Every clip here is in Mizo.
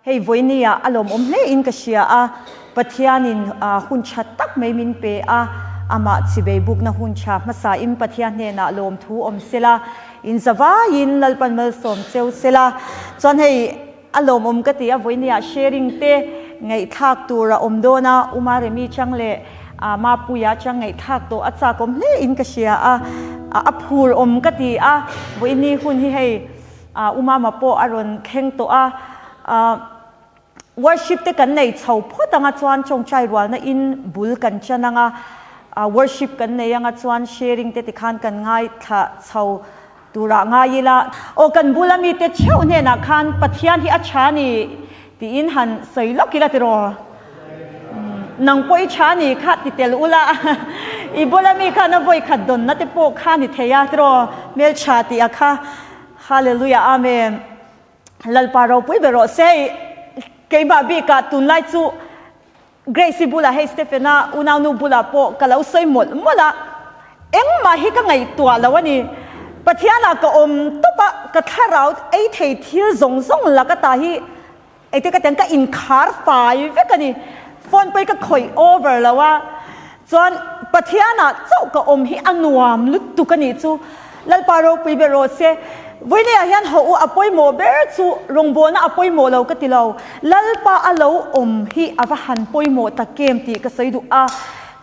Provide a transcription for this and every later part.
Hei vawinia a lawmawm hle in ka hria a, Pathianin hun tha tak mai min pe a, amah chibei bukna hun tha hmasa in Pathian hnenah lawmthu awm sela, in zavaiin Lalpan malsawm cheu sela. Chuan hei a lawmawm ka ti a, vawinia sharing te ngaihthlak tur a awm dawn a, Uma Remi chang leh Mapuia chang ngaihthlak tawh a chakawm hle in ka hria a, a phur awm ka ti a, vawiini hun hi hei Umama pawh a rawn thleng tawh a, worship te kan nei chho phawt anga chuan tawngtai rualna in bul kan chan anga, worship kan nei anga chuan sharing te tikhan kan ngaithla chho turah ngai ila. Aw kan bula mite theuh hnenah khan Pathian hi a tha ni tiin han sawi lawk ila tiraw? Nang pawh i tha ni kha ti tel ula, i bula mi khan a vawi khat dawnna te pawh kha ni thei a tiraw? Hmeltha tih a kha. Hallelujah Amen Lalpa ropui ber rawh se keimah bikah tunlai chu Grace-i bulah hei Stephen-a unaunu bulah pawh ka lo sawi mawlh mawlh a engmah hi ka ngaihtuah lo a ni Pathianah ka awm tawp a ka thlarau ei thei thil zawng zawng laka ta hi Engtin ka tiang ka inkhar fai vek a ni. Phone pawh hi ka khawih over lo a, chuan Pathianah chauh ka awm hi a nuam lutuk a nih chu. Lalpa ropui ber rawh se. Vawineah hian haw u a pawimawh ber chu rawngbawlna a pawimawh lo ka ti lo. Lalpa a lo awm hi a va han pawimawh tak em tih ka sawi duh a.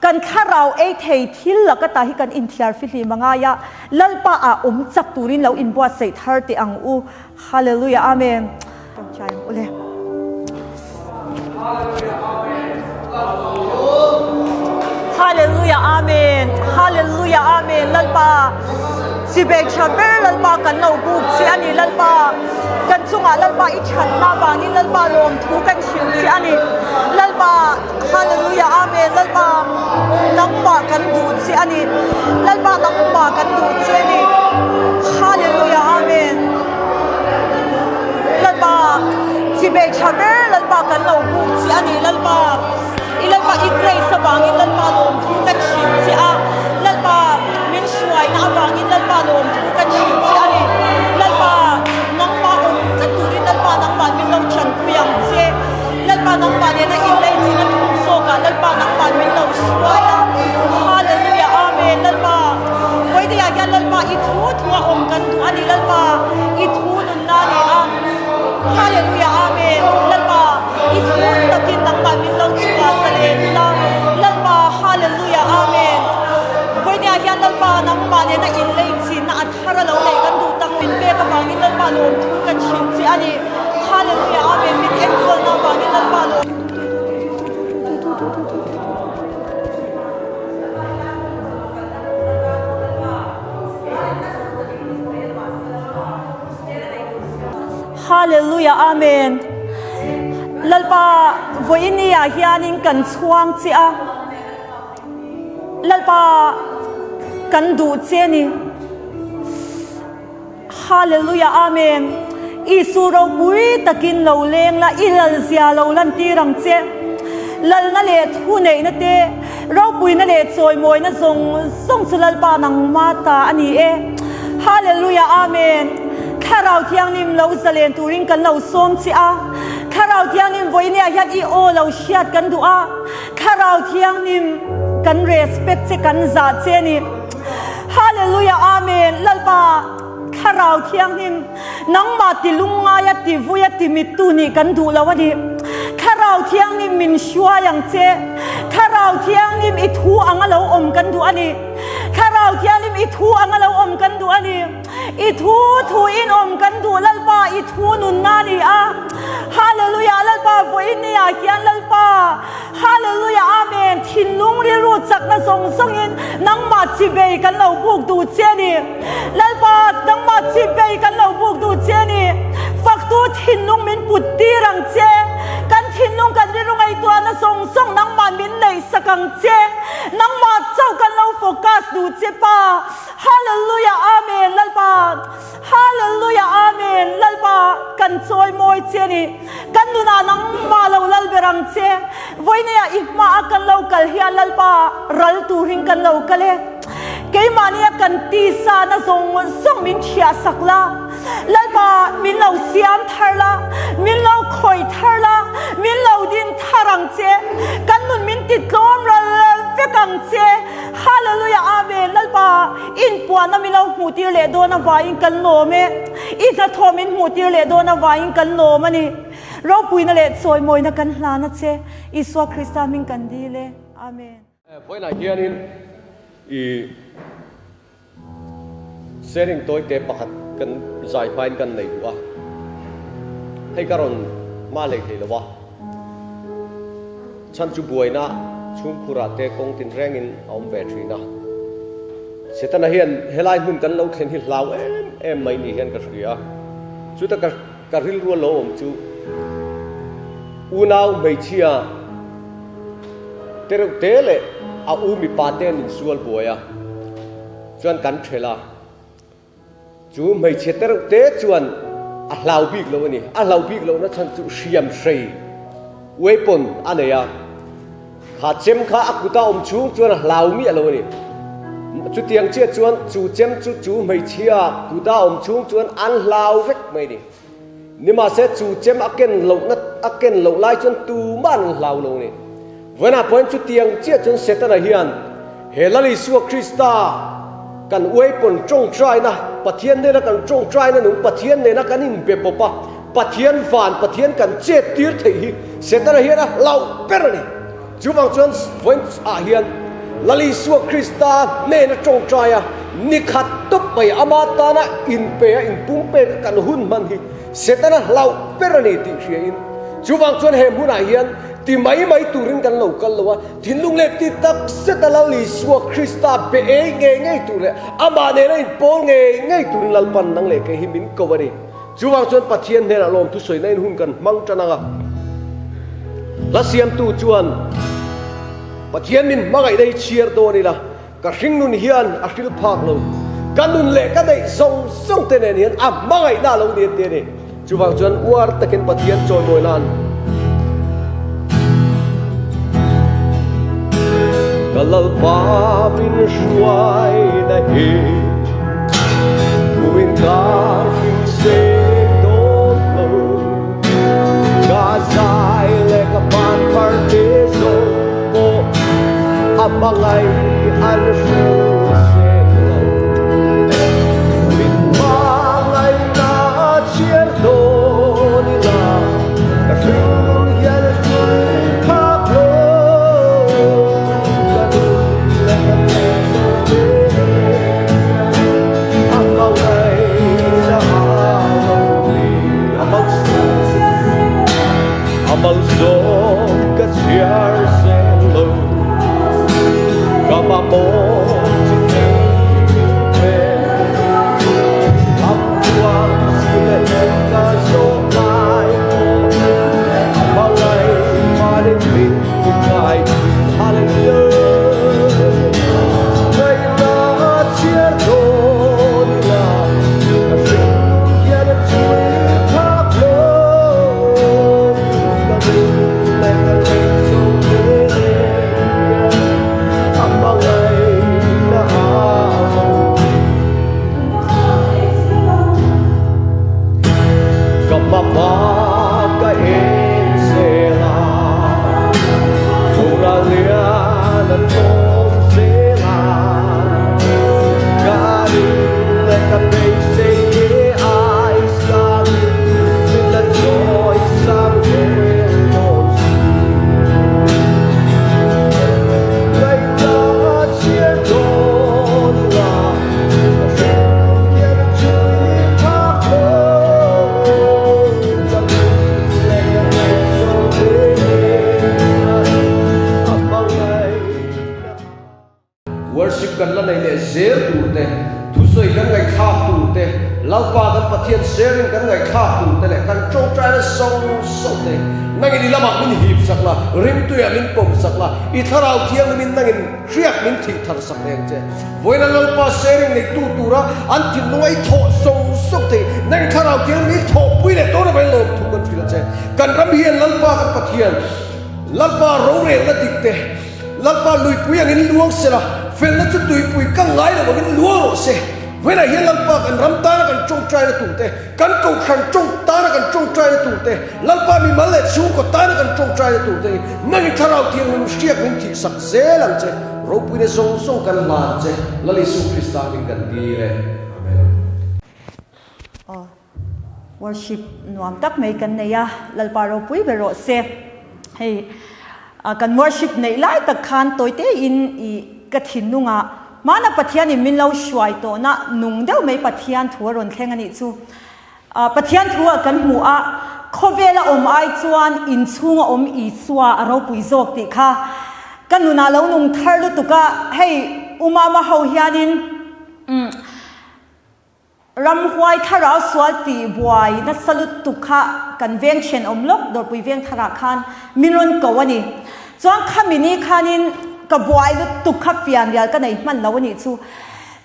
Kan thlarau ei thei thil laka ta hi kan inthiar fihlim a ngai a, Lalpa ah awm chak turin lo inbuatsaih thar teh ang u. Hallelujah Amen. Chai ang ule. Hallelujah Amen. Hallelujah Amen. Lalpa chibai tha ber Lalpa kan lo buk che ani Lalpa kan chungah Lalpa i thatna vangin Lalpa lawm thu kan hrilh che ani Lalpa Hallelujah Amen Lalpa nangmah kan duh che ani Lalpa nangmah kan duh che ani Hallelujah Amen Lalpa chibei tha ber Lalpa kan lo buk che ani Lalpa i Lalpa i grace avangin Lalpa lawmthu kan hrilh che a Lalpa min hruaina avangin Lalpa lawmthu kan hrilh che ani Lalpa nangmah awm tlat turin Lalpa nangmah min lo chanpui ang che Lalpa nangmah nena inleichina thum zawkah Lalpa nangmah min lo hruai a. Hallelujah Amen Lalpa Vawideah hian Lalpa i thu thu a awm kan duh a ni Lalpa i thu nunna a ni a. Hallelujah Amen Lalpa i thu takin nangmah min lo chhuah sa leh ula Lalpa Hallelujah Amen Vawideah hian Lalpa nangmah nena inleichina a thar a lo neih kan duh tak min pek avangin Lalpa lawmthu kan hrilh che a ni. Hallelujah Amen min enkawlna avangin Lalpa lawm. Hallelujah Amen Lalpa vawiini ah hianin kan chhuang che a Lalpa kan duh che ni. Hallelujah Amen Isu ropui takin lo leng la i lal zia lo lan tir ang che Lalna leh thu neihna te ropuina leh chawimawina zawng zawng chu Lalpa nangma ta a ni e Hallelujah Amen Thlarau Thianghlim lo zalen turin kan lo sawm che a Thlarau Thianghlim vawinia hian i aw lo hriat kan duh a Thlarau Thianghlim kan respect che kan zah che a ni. Hallelujah Amen Lalpa Thlarau Thianghlim nangmah ti lungngaia ti vuia ti mittu nih kan duh lo a ni. Thlarau Thianghlim min hruai ang che. Thlarau Thianghlim i thu anga lo awm kan duh a ni. Thlarau Thianghlim i thu anga lo awm kan duh a ni. I thu thu in awm kan duh Lalpa i thu nunna a ni a. Hallelujah Lalpa vawiin ni ah hian Lalpa Hallelujah Amen thinlung rilru chakna zawng zawngin nangmah chibei kan lo buk duh che a ni. Lalpa nangmah chibei kan lo buk duh che a ni. Faktu thinlung min put tir ang che. Kan thinlung kan rilru ngaihtuahna zawng zawng nangmah min neihsak ang che. Nangmah chauh kan lo focus duh che Pa. Hallelujah Amen Lalpa Hallelujah Amen Lalpa kan chawi mawi che a ni. Kan nunah nangmah lo lal ber ang che. Vawineia i hmaah kan lo kal hian Lalpa ral turin kan lo kal e. Keimahnia kan tisa na zawng zawng min thiah sak la. Lalpa. Lalpa, min lo siam thar la, min lo khawih thar la, min lo din thar ang che. Kan nun min ti tlawm ral vek ang che. Hallelujah Amen Lalpa inpuanna min lo hmuh tir leh dawn avangin kan lawm e. I hnathawh min hmuh tir leh dawn avangin kan lawm a ni. Ropuina leh chawimawina kan hlan a che. Isua Krista hming kan dil e. Amen. Vawiinah hianin i sharing tawite pakhat kan zai hmain kan nei duh a, hei ka rawn hma hlei thei lo a, chhan chu buaina chhungkhurah te kawng tinrengin a awm ve thin a, Setana hian helai hmun kan lo thlen hi hlau em em mai ni hian ka hria, chuta ka ka rilru a lo awm chu unau hmeichhia te reuh te leh a u mipa te an insual buai a, chuan kan ṭhelh a, chu hmeichhia te reuh te chuan a hlau bik lo a ni, a hlau bik lohna chhan chu hriam hrei weapon a nei a, kha chem kha a kuta awm chhung chuan a hlau miah lo a ni, chutiang chiah chuan chu chem chu chu hmeichhia kuta awm chhung chuan an hlau vek mai a ni. Nimahse chu chem a ken lohna a ken loh lai chuan tumah an hlau lo a ni. Vawiinah pawhin chutiang chiah chuan Setana hian he Lal Isua Krista kan uaipawn tawngtaina, Pathian nena kan tawngtaina nung, Pathian nena kan inbe pawp a, Pathian van, Pathian kan chet tir theih hi Setana hian a hlauh ber a ni. Chuvang chuan vawiin ah hian Lal Isua Krista hnena tawngtai a, ni khat tawp mai ama tana inpe a, inpumpek a kan hun hman hi Setana hlauh ber a ni tih hria in, chuvang chuan he hmunah hian ti mai mai turin kan lo kal lo a, thinlung leh ti tak zet a Lal Isua Krista be ei ngei ngei tur leh amah nena inpawl ngei ngei turin Lalpan nang leh kei hi min ko a ni. Chuvang chuan Pathian hnenah lawmthu sawina in hun kan hmang tan ang a. Hla siamtu chuan Pathian min hmangaihna hi chhiar dawn ila, ka hringnun hian a hril phak lo. Ka nun leh ka neih zawng zawng te nen hian a hmangaihna a lo ni a ti a ni. Chuvang chuan uar takin Pathian chawimawi nan Ka Lalpa min hruaina hi Kumin ka hrilsek dawn lo Ka zai leh ka pan thar te zawng pawh A hmangaih an hrilsek lo Min hmangaihna chhiar dawn ila Ka hrilh hian hrilh phak lo Ka nun leh ka neih zawng te Worship kan la nei leh zel tur te, thusawi kan ngaihthlak tur te, Lalpa kan Pathian sharing kan ngaihthlak tur te leh kan tawngtaina sawng sawng te nangin i lamah min hip sak la, rimtuiah min pawm sak la, i thlarau thianghlimin nangin hriak min thih thar sak reng che. Vawiina Lalpa sharing neihtu tura an thinlunga i thawh sawng sawng thei nangin thlarau thianghlim i thawhpui leh dawn avangin lawmthu kan hrilh a che. Kan ram hian Lalpa kan Pathian, Lalpa rorelna dik te, Lalpa luipui angin luang se la, felna chu tuipui ka ngai lo angin luang rawh se. Vawiinah hian Lalpa kan ram tana kan tawngtaina tur te, kan kohhran tawng tana kan tawngtaina tur te, Lalpa mimal leh chhungkaw tana kan tawngtaina tur te hi nangin Thlarau Thianghlim hriak min thihsak zel ang che. Ropuina zawng zawng kan hlan che, Lal Isu Krista hming kan dil e. Amen. Aw, worship nuam tak mai kan nei a, Lalpa ropui ber rawh se. Hei, kan worship neih lai tak khan tawite in i ka thinlungah hmana Pathianin min lo hruai tawhna nung deuh mai Pathian thu a rawn thleng a nih chu. Pathian thu ah kan hmuh a, khawvela awm ai chuan inchhunga awm Isua a ropui zawk tih kha ka nunah lo nung thar lutuk a, hei Umama ho hianin umm Ramhuai thlarau sual tih buai nasa lutuk kha kan veng thenawm lawk Dawrpui veng tharah khan min rawn ko a ni. Chuan khami ni khanin ka buai lutuk kha fianrial ka nei hman lo a nih chu.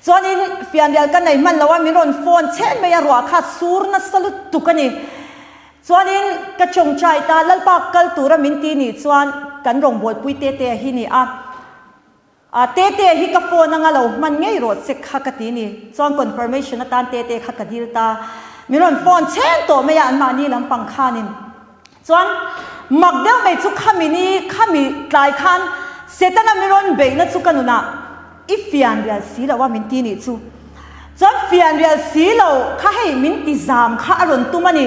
Chuanin fianrial ka nei hman lo a min rawn phone chhen mai a ruah kha sur nasa lutuk a ni. Chuanin ka tawngtai ta Lalpa kal tura min ti nih chuan kan rawngbawlpui te te hi ni a. A Tete hi ka phone anga lo hman ngei rawh che kha ka ti ni. Chuan confirmation atan Tete kha ka dil ta. Min rawn phone chhen tawh mai a anmahni lampang khanin. Chuan mak deuh mai chu khami ni khami tlai khan Setana min rawn beihna chu ka nunah i fian rial si lo a min ti nih chu. Chuan fianrial si lo kha hei min ti zam kha a rawn tum a ni.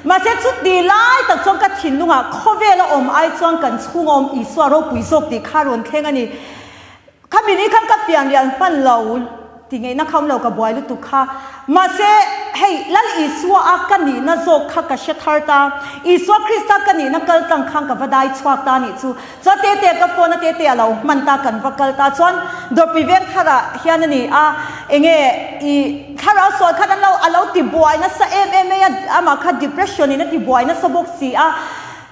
Mahse chuti lai tak chuan ka thinlungah khawvela awm ai chuan kan chhunga awm Isua ropui zawk tih kha a rawn thleng a ni. Khami ni khan ka fianrial hman lo ti ngeihna kha awm lo ka buai lutuk kha. Mahse hei Lal Isua a ka nihna zawk kha ka hre thar ta. Isua Krista ka nihna kal tlang khan ka va dai chhuak ta nih chu. Chuan Tete ka phone a Tete a lo hman ta kan va kal ta chuan Dawrpui veng tharah hian a ni a enge i thlarau sual khan an lo a lo ti buai nasa em em mai a amah kha depression in a ti buai nasa bawk si a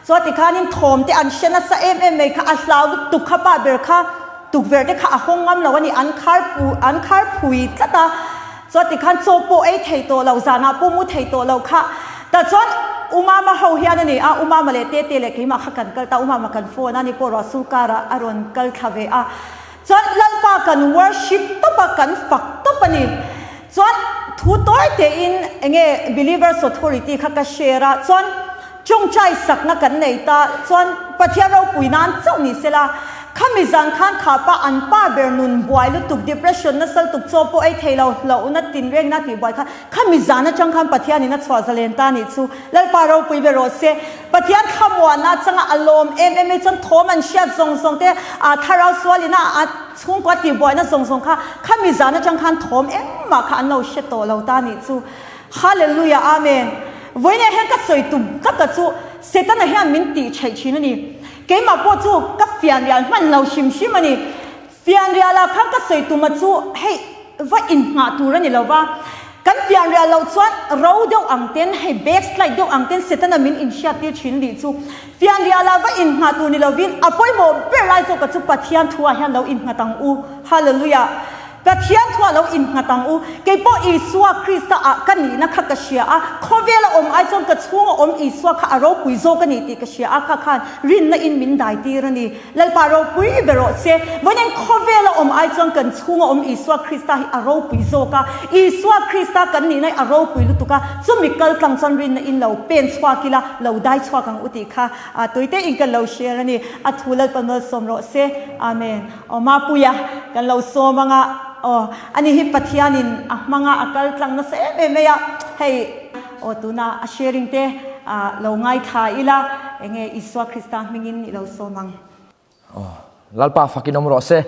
chuan tikhanin thawm te an hre nasa em em mai kha a hlau lutuk kha pa ber kha tukverh te kha a hawng ngam lo a ni an khar pu an khar phui tlat a. Chuan tikhan chaw pawh ei thei tawh lo, zanah pawh mu thei tawh lo kha. Tah chuan U Mama ho hian a ni a, U Mama leh Tete leh keimah kha kan kal ta, U Mama kan phone a, ni pawh ruah sur karah a rawn kal thla ve a. Chuan Lalpa kan worship tawp a, kan fak tawp a ni. Chuan thu tawi tein enge Believers Authority kha ka share a, chuan Tawngtai sakna kan nei ta chuan Pathian ropui nan chauh ni sela, khami zan khan kha pa an pa ber nun buai lutuk depression nasa lutuk chaw pawh ei thei lo hlauhna tinrengna tih buai kha khami zan atang khan Pathian in a chhuah zalen ta nih chu Lalpa ropui ve rawh se. Pathian thlamuanna changa a lawm em em mai chuan thawm an hriat zawng zawng te a thlarau sual ina a chhungkua tih buaina zawng zawng kha khami zan atang khan thawm engmah kha an lo hre tawh lo ta nih chu. Hallelujah Amen. Vawiinah hian ka sawi tum tlat a chu Setana hian min tih theih thin a ni. Keimah pawh chu ka fianrial hman lo hrim hrim a ni. Fianrial ah khan ka sawi tum a chu hei va innghah tur a ni lo va. Kan fianrial loh chuan ro deuh ang ten hei backslide deuh ang ten Setana min inhriat tir thin nih chu. Fianrial ah va innghah tur ni lovin a pawimawh ber lai zawk a chu Pathian thu ah hian lo innghat ang u. Hallelujah. Pathian thu a lo innghat ang u. Kei pawh Isua Krista ah ka nihna kha ka hria a, khawvela awm ai chuan ka chhunga awm Isua kha a ropui zawk a ni tih ka hria a, kha khan rinna in min dai tir a ni. Lalpa ropui ber rawh se. Vawiin khawvela awm ai chuan kan chhunga awm Isua Krista hi a ropui zawk a, Isua Krista kan nihna hi a ropui lutuk a, chumi kal tlang chuan rinna in lo pen chhuak ila, lo dai chhuak ang u tih kha tuite in kan lo share a ni. A thu Lalpa malsawm rawh se. Amen. Aw Mapuia kan lo sawm anga aw ani hi Pathianin a hmanga a kal tlang nasa em em mai a hei aw tuna a sharing te lo ngaithla ila enge Isua Krista hmingin i lo sawm ang. Aw Lalpa fakin awm rawh se.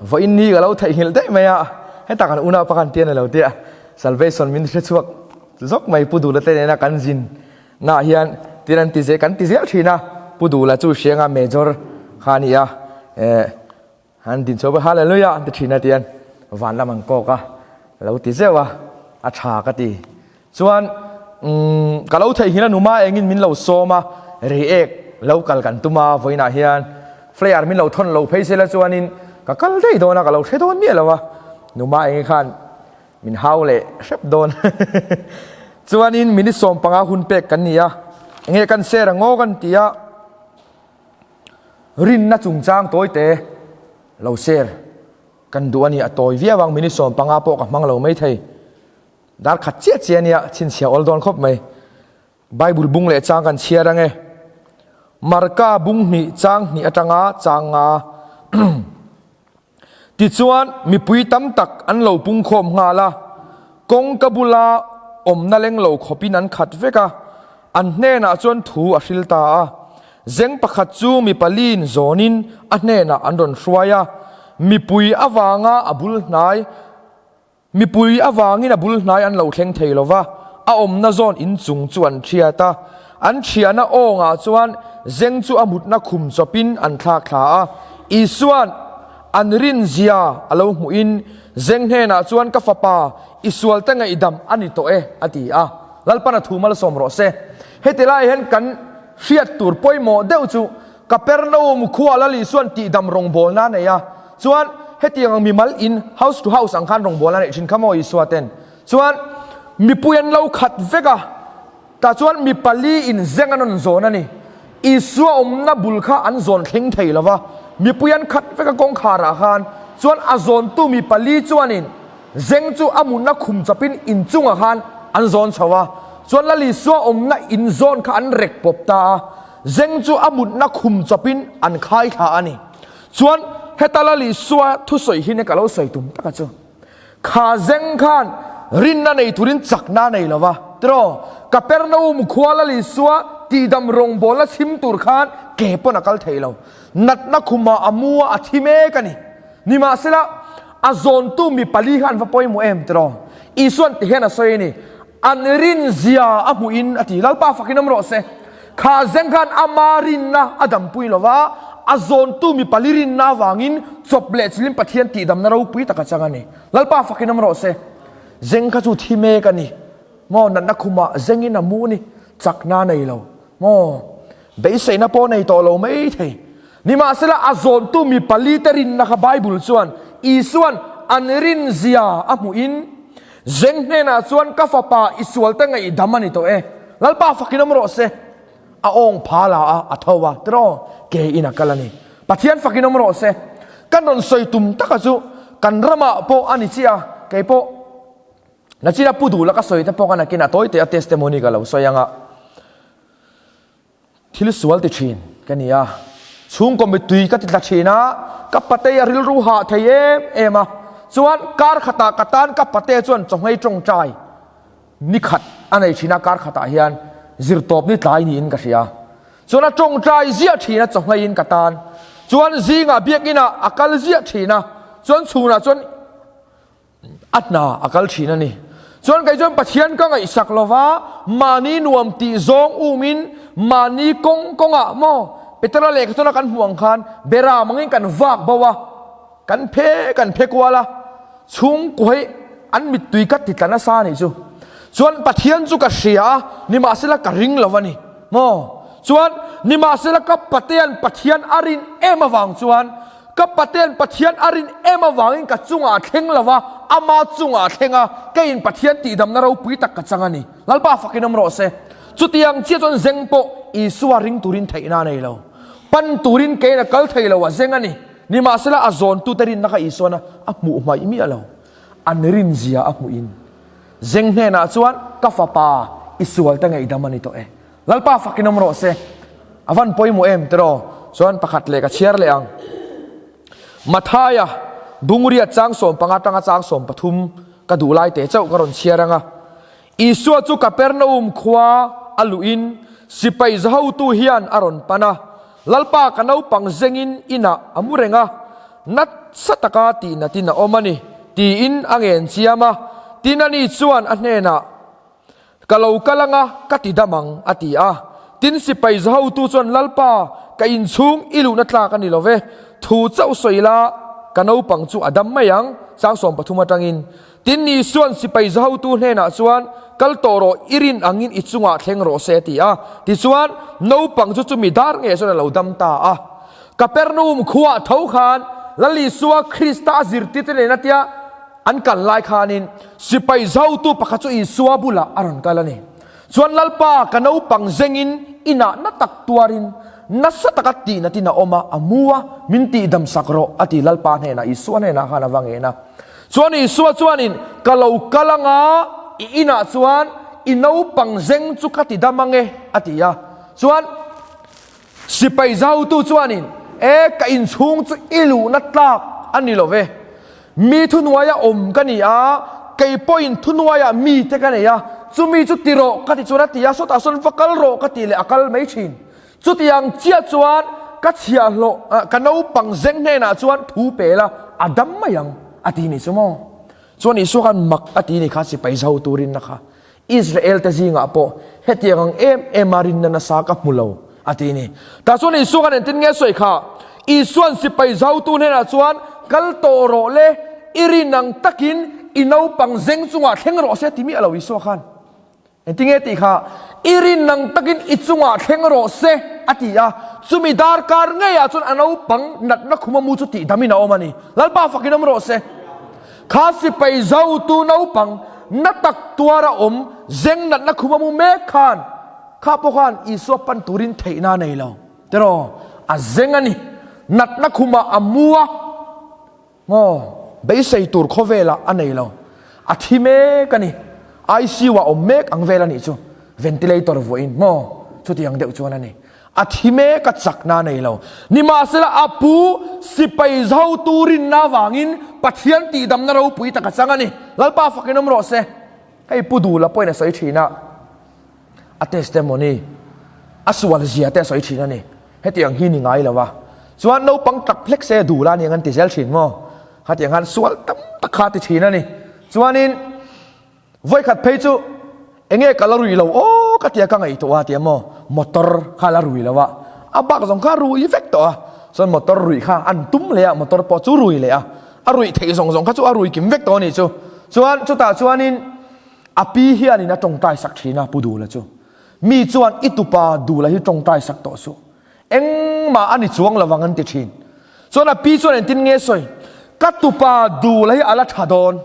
Vawiin ni ka lo theihnghilh daih mai a, heta kan unaupa khan tian a lo tia salvation min hre chhuak zawk mai Pu Duhla te nena kan zin Naah hian thil an ti zel, kan ti zel thin a, Pu Duhla chu Hrianga Major kha a ni a, eh an din chhuak a, Hallelujah an ti thin a tian van lam an kawk a, lo ti zeuh a, a tha ka ti. Chuan umm ka lo theihnghilh a numa engin min lo sawm a, reiek lo kal kan tum a, vawiinah hian flyer min lo thawn lo phei sela chuanin ka kal daih dawn a, ka lo hre dawn miah lo a, numa engi khan Min hau leh hrep dawn. Chuanin minute 15 hun pek kan ni a, enge kan share ang aw kan ti a, rinna chungchang tawite lo share. Kan duh a ni, a tawi viau ang, minute 15 pawh ka hmang lo mai thei. Dar khat chiah chiah a nia, chhinchhiah awl dawn khawp mai. Bible bung leh chang kan chhiar ang e. Marka bung hnih chang hnih atanga chang nga. Tichuan, mipui tam tak an lo pungkhawm nghal a, kawngka bula awmna leng lo khawpin an khat vek a, an hnenah chuan thu a hril ta a. Zeng pakhat chu mi paliin zawnin a hnenah an rawn hruai a, mipui avanga a bul hnai Mipui avangin a bul hnai an lo thleng thei lo va, a awmna zawn inchung chu an thiat a. An thiahna awngah chuan zeng chu a mutna khum chawpin an thlak thla a. Isua'n an rinzia a lo hmuhin zeng hnenah chuan, Ka fapa, i sualte ngaihdam a ni tawh e, a ti a. Lalpan a thu malsawm rawh se. Heti lai hian kan hriat tur pawimawh deuh chu Kapernaum khua Lal Isua'n tihdam rawngbawlna a nei a, chuan hetiang ang mimal in, house to house, ang khan rawngbawlna a neih thin kha maw Isua ten. Chuan mipui an lo khat vek a, tah chuan mi pali in zeng an rawn zawn a ni. Isua awmna bul kha an zawn thleng thei lo va, mipui an khat vek a kawngkhar ah khan, chuan a zawntu mi pali chuanin zeng chu a mutna khum chawpin inchungah khan an zawn chho a, chuan Lal Isua awmna in zawn kha an rek pawp ta a. Zeng chu a mutna khum chawpin an khai thla a ni. Chuan heta Lal Isua thusawi hi ka lo sawi tum taka chu. Kha zeng khan rinna nei turin chakna a nei lo va, tiraw? Kapernaum khua Lal Isua tihdam rawngbawlna chhim tur khan ke pawn a kal thei lo. Natna khumah a mu a, a thi mek a ni. Nimahsela, a zawntu mi pali kha an va pawimawh em tiraw? Isua'n tihian a sawi a ni, An rinzia a hmuhin a ti. Lalpa fakin awm rawh se. Kha zeng khan ama rinna a dampui lo va, a zawntu mi pali rinna avangin chawp leh chilin Pathian tihdamna ropui tak a chang a ni. Lalpa fakin awm rawh se. Zeng kha chu thi mek a ni. Maw natna khumah zengin a mu a ni. Chakna a nei lo. Maw beiseina pawh a nei tawh lo mai thei. Nimahsela a zawntu mi pali te rinna kha Bible chuan Isua'n an rinzia a hmuhin Zeng hnenah chuan ka fapa i sualte ngaihdam a ni tawh e. Lalpa fakin awm rawh se. A awng pha la a, a tho a, tiraw? Ke in a kal a ni. Pathian fakin awm rawh se. Kan rawn sawi tum taka chu kan ramah pawh a ni chiah a, kei pawh nachina pu duh la ka sawi te pawh ka nakin a tawi teh a testimony ka lo sawi ang a. Thil sual ti thin ka ni a, chhungkaw mittui ka ti tla thin a, ka patei a rilru hah thei em em a, chuan kar khatah ka tan ka pate chuan chawhmei tawngtai ni khat a nei thin a, kar khatah hian zirtawp ni tlai niin ka hria, chuan a tawngtai ziah thin a chawhmeiin ka tan, chuan zingah biakinah a kal ziah thin a, chuan chhunah chuan. A hna a kal thin a ni. Chuan kei chuan Pathian ka ngaihsak lo va, mahni nuam tih zawng umin mahni kawng kawngah maw Petera lehkha tawna kan hmuh ang khan bera mangin kan vak bo a, kan phe kan phe kual a, chhungkua hi an mittui ka ti tla nasa a nih chu. Chuan Pathian chu ka hria a, nimahsela ka ring lo a ni maw. Chuan nimahsela ka Patea'n Pathian a rin em avang chuan Ka Paten Pathian a rin em avangin ka chungah a thleng lo va, ama chungah a thleng a, keiin Pathian tihdamna ropui tak ka chang a ni. Lalpa fakin awm rawh se. Chutiang chiah chuan zeng pawh Isua ring turin theihna a nei lo. Pan turin keiin a kal thei lo, a zeng a ni. Nimahsela a zawntute rinna kha Isuan a hmuh hmaih miah lo. An rinzia a hmuhin zeng hnenah chuan, Ka fapa, i sualte ngaihdam a ni tawh e. Lalpa fakin awm rawh se. A van pawimawh em tiraw? Chuan pakhat leh ka chhiar leh ang. Mathaia Bungriat chang 15 tanga chang 13 ka duh lai te chauh ka rawn chhiar ang a. Isua chu Kapernaum khua a luhin sipai zahotu hian a rawn pan a, Lalpa ka naupang zengin inah a mu reng a, nasa taka tihnatin a awm a ni, tiin a ngen chiam a. Tin ani chuan a hnenah, Ka lo kal anga ka ti dam ang, a ti a. Tin, sipai zahotu chuan, Lalpa, ka inchhung i luhna tlak a ni lo ve, thu chauh sawi la, ka naupang chu a dam mai ang, chang 13 atangin. Tin, Isua'n sipai zahotu hnenah chuan, Kal tawh rawh, i rin angin i chungah thleng rawh se, a ti a. Tichuan, naupang chu chumi dar ngei chuan a lo dam ta a. Kapernaum khuaah tho khan Lal Isua Krista a zirtirte nena tia, An kal lai khanin sipai zautu pakhat chu Isua bulah a rawn kal a ni. Chuan Lalpa, ka naupang zengin inah na tak tuarin Nasa taka tihnatin a awm a, a mu a, min tihdam sak rawh, a ti Lalpa hnenah, Isua hnenah khan a va ngen a. Chuan Isua chuanin, Ka lo kal anga, i inah chuan i naupang zeng chu ka ti dam ange, a ti a. Chuan sipai zautu chuanin, E, ka inchhung chu i luhna tlak a ni lo ve. Mi thuhnuaia awm ka ni a, kei pawhin thuhnuaiah mite ka nei a, chumi chu ti rawh ka ti chuan a ti a, sawtah sawn va kal rawh ka ti leh a kal mai thin. Chutiang chiah chuan ka chhiahhlawh, ka naupang zeng hnenah chuan thu pe la, a dam mai ang, a ti ni chu maw? Chuan Isua khan mak a ti ni kha sipai zo turin na kha. Israel te zingah pawh hetiang ang em em a rinna nasa ka hmu lo, a ti ni. Tah chuan Isua khan engtin nge sawi kha? Isua'n sipai zotu hnenah chuan, Kal tawh rawh le, i rin ang takin i naupang zeng chungah thleng rawh se, ti miah lo Isua khan. Engtin nge tih kha? I rin ang takin i chungah thleng rawh se, a ti a. Chumi darkar ngeiah chuan a naupang natna khuma mu chu tihdamin a awm a ni. Lalpa fakin awm rawh se. Kha sipai zotu naupang na tak tuara awm zeng natna khuma mu mek khan kha pawh khan Isua pan turin theihna a nei lo. Tiraw? A zeng a ni. Natna khumah a mu a, maw beisei tur khawvelah a nei lo. A thi mek a ni. ICU ah awm mek ang vel a nih chu. Ventilator vuahin maw chutiang deuh chuan a ni. A thi mek a chakna a nei lo. Nimahsela a pu sipai zotu rinna avangin Pathian tihdamna ropui tak a chang a ni. Lalpa fakin awm rawh se. Hei Pu Dula pawhin a sawi thin a, a testimony, a sual zia te a sawi thin a ni. Hetiang hi ni ngai lo a. Chuan naupang tak hlek se Dula aniang an ti zel thin maw? Khatiang khan sual tam tak kha a ti thin a ni. Chuanin. Vawikhat phei chu enge ka la rui lo aw ka tia ka ngaihtuah a tia maw motor kha la rui lo a, a bak zawng kha rui vek tawh a, chuan motor ruih kha an tum leh a motor pawh chu rui leh a, a ruih theih zawng zawng kha chu a rui kim vek tawh a nih chu. Chuan chutah chuanin a pi hianin a tawngtai sak thin a Pu Dula chu, mi chuan i tupa Dula hi tawngtai sak tawh suh, engmah a ni chuang lovang an ti thin. Chuan a pi chuan engtin nge sawi, ka tupa Dula hi a la tha dawn,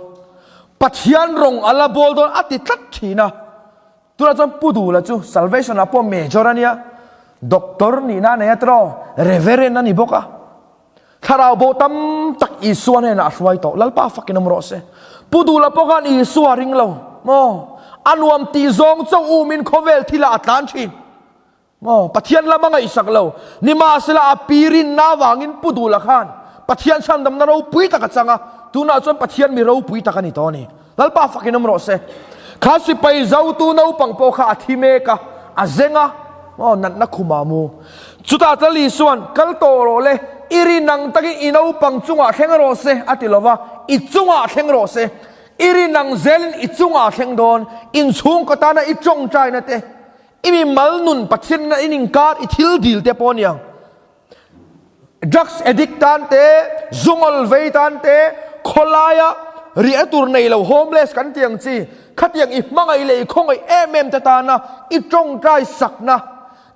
Pathian rawng a la bawl dawn a ti tlat thin a. Tunah chuan Pu Dula chu Salvation ah pawh Major a nia, Doctor nihna a nei a tiraw, Reverend a ni bawk a. Thlarau bo tam tak Isua hnenah a hruai tawh, Lalpa fakin awm rawh se. Pu Dula pawh khan Isua a ring lo maw? A nuam tih zawng chauh umin khawvel thilah a tlan thin. Maw? Pathian lam a ngaihsak lo. Nimahsela a pi rinna avangin Pu Dula khan Pathian chhandamna ropui tak a chang a, tunah chuan Pathian mi ropui tak a ni tawh a ni. Lalpa fakin awm rawh se. Kha sipai zotu naupang pawh kha a thi mek a, a zeng a, maw natna khumah mu. Chutah Lal Isua'n, Kal tawh rawh le, i rin ang takin i naupang chungah thleng rawh se, a ti lo va, i chungah thleng rawh se. I rin ang zelin i chungah thleng dawn, inchhungkaw tana i tawngtaina te, I mi mal nun Pathian na in inkar i thil dil te pawh aniang. Drugs addict tan te, zungawl vei tan te, khawlaia riahna tur nei lo homeless kan tih ang chi, khatiang i hmangaih leh i khawngaih em em te tana i tawngtai sakna,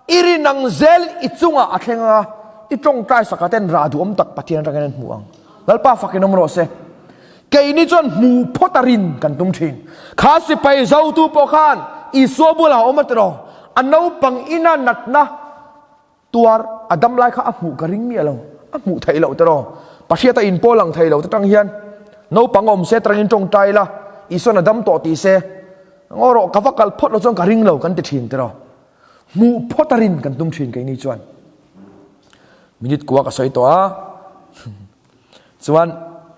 i rin ang zelin i chungah a thleng anga, i tawngtai sakah ten rah duhawm tak Pathian atangin an hmu ang. Lalpa fakin awm rawh se. Keini chuan hmuh phawt a rin kan tum thin. Kha sipai zotu pawh khan Isua bulah a awm a tiraw? A naupang ina natna tuar a dam lai kha a hmuh ka ring miah lo. A hmuh theih loh tiraw? Pahriata inpawl ang thei lo te tang hian naupang awm se tarangin tawngtai ila Isuan a dam tawh ti se ngaw rawh ka va kal phawt lo chuan ka ring lo kan ti thin tiraw? Hmuh phawt a rin kan tum thin keini chuan. Minute kua ka sawi tawh a. Chuan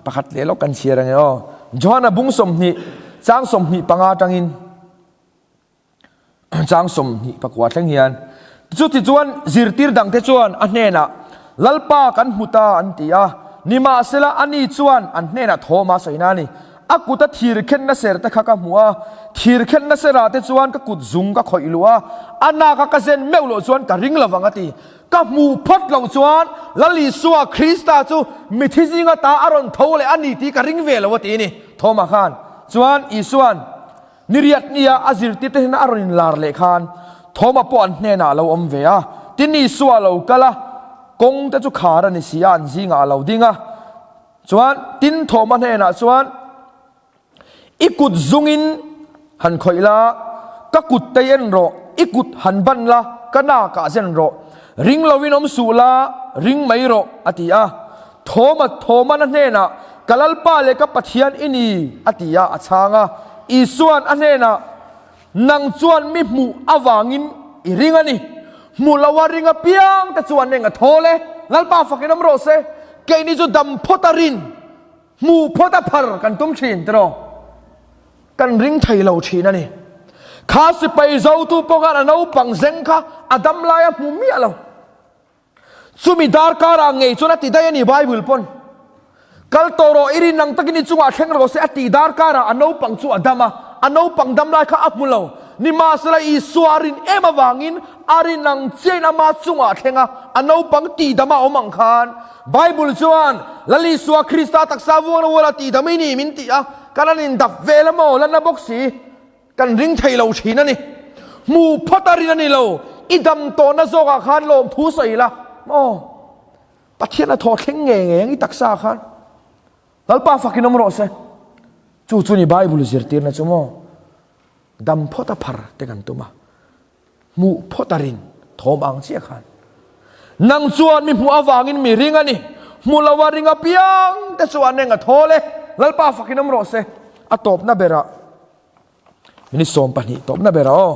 pakhat leh lawk kan chhiar ange aw. Johana bung 20 chang 25 atangin chang 24 thleng hian chuti chuan zirtir dangte chuan a hnenah Lalpa kan hmu ta an ti a. Nimahsela ani chuan an hnenah thawm a sawi na a ni. A kuta thir khenna ser te kha ka hmu a, thir khenna serah te chuan ka kut zung ka khawih luh a, a naka ka zen meuh loh chuan ka ring lovang a ti. Ka hmuh phawt loh chuan Lal Isua Krista chu mithi zinga ta a rawn tho leh a ni tih ka ring ve lo a ti a ni. Thoma khan chuan Isua'n niriat nia a zirtirte hnena a rawn inlar leh khan Thoma pawh an hnenah a lo awm ve a. Tin, Isua a lo kal a, kawng te chu khar a ni si a, an zingah a lo ding a. Chuan, tin Thoma hnenah chuan, I kut zungin han khawih la, ka kut tei en rawh, i kut han ban la, ka nakah zen rawh. Ring lovin awm suh la, ring mai rawh, a ti a. Thoma, Thoman a hnenah, Ka Lalpa leh ka Pathian i ni, a ti a, a chhang a. Isua'n a hnenah, Nang chuan mi hmuh avangin i ring a ni. Hmu loa ring apiang te chuan eng a thawl e? Lalpa fakin awm rawh se, keini chu dam phawt a rin, hmuh phawt a phar kan tum thin tiraw? Kan ring thei lo thin a ni. Kha sipai zotu pawh khan a naupang zeng kha a dam lai a hmu miah lo. Chumi darkarah ngei chuan a ti daih a ni Bible pawn. Kal tawh rawh i rin ang takin i chungah thleng rawh se a tih darkarah a naupang chu a dam a, a naupang dam lai kha a hmu lo. Nimahsela Isua a rin em avangin a rin ang chiahin ama chungah a thleng a, a naupang tihdam a awm ang khan Bible chuan Lal Isua Krista taksa vuangna uala tihdam i ni min ti a, kan an indap vel emaw la na bawk si. Kan ring thei lo thin a ni. Hmu phawt a rin a ni lo. I dam tawhna zawkah khan lawmthu sawi la. Maw? Pathian a thaw thleng ngei ngei ang i taksa khan. Lalpa fakin awm rawh se. Chu chu ni Bible zirtirna chu maw? Dam phawt a phar te kan tum a. Hmuh phawt a rin thawm ang chiah khan. Nang chuan mi hmuh avangin mi ring a ni. Hmu lo a ring apiang te chuan eng a thawl e. Lalpa fakin awm rawh se. A tawpna berah Minute 12 tawpna berah aw.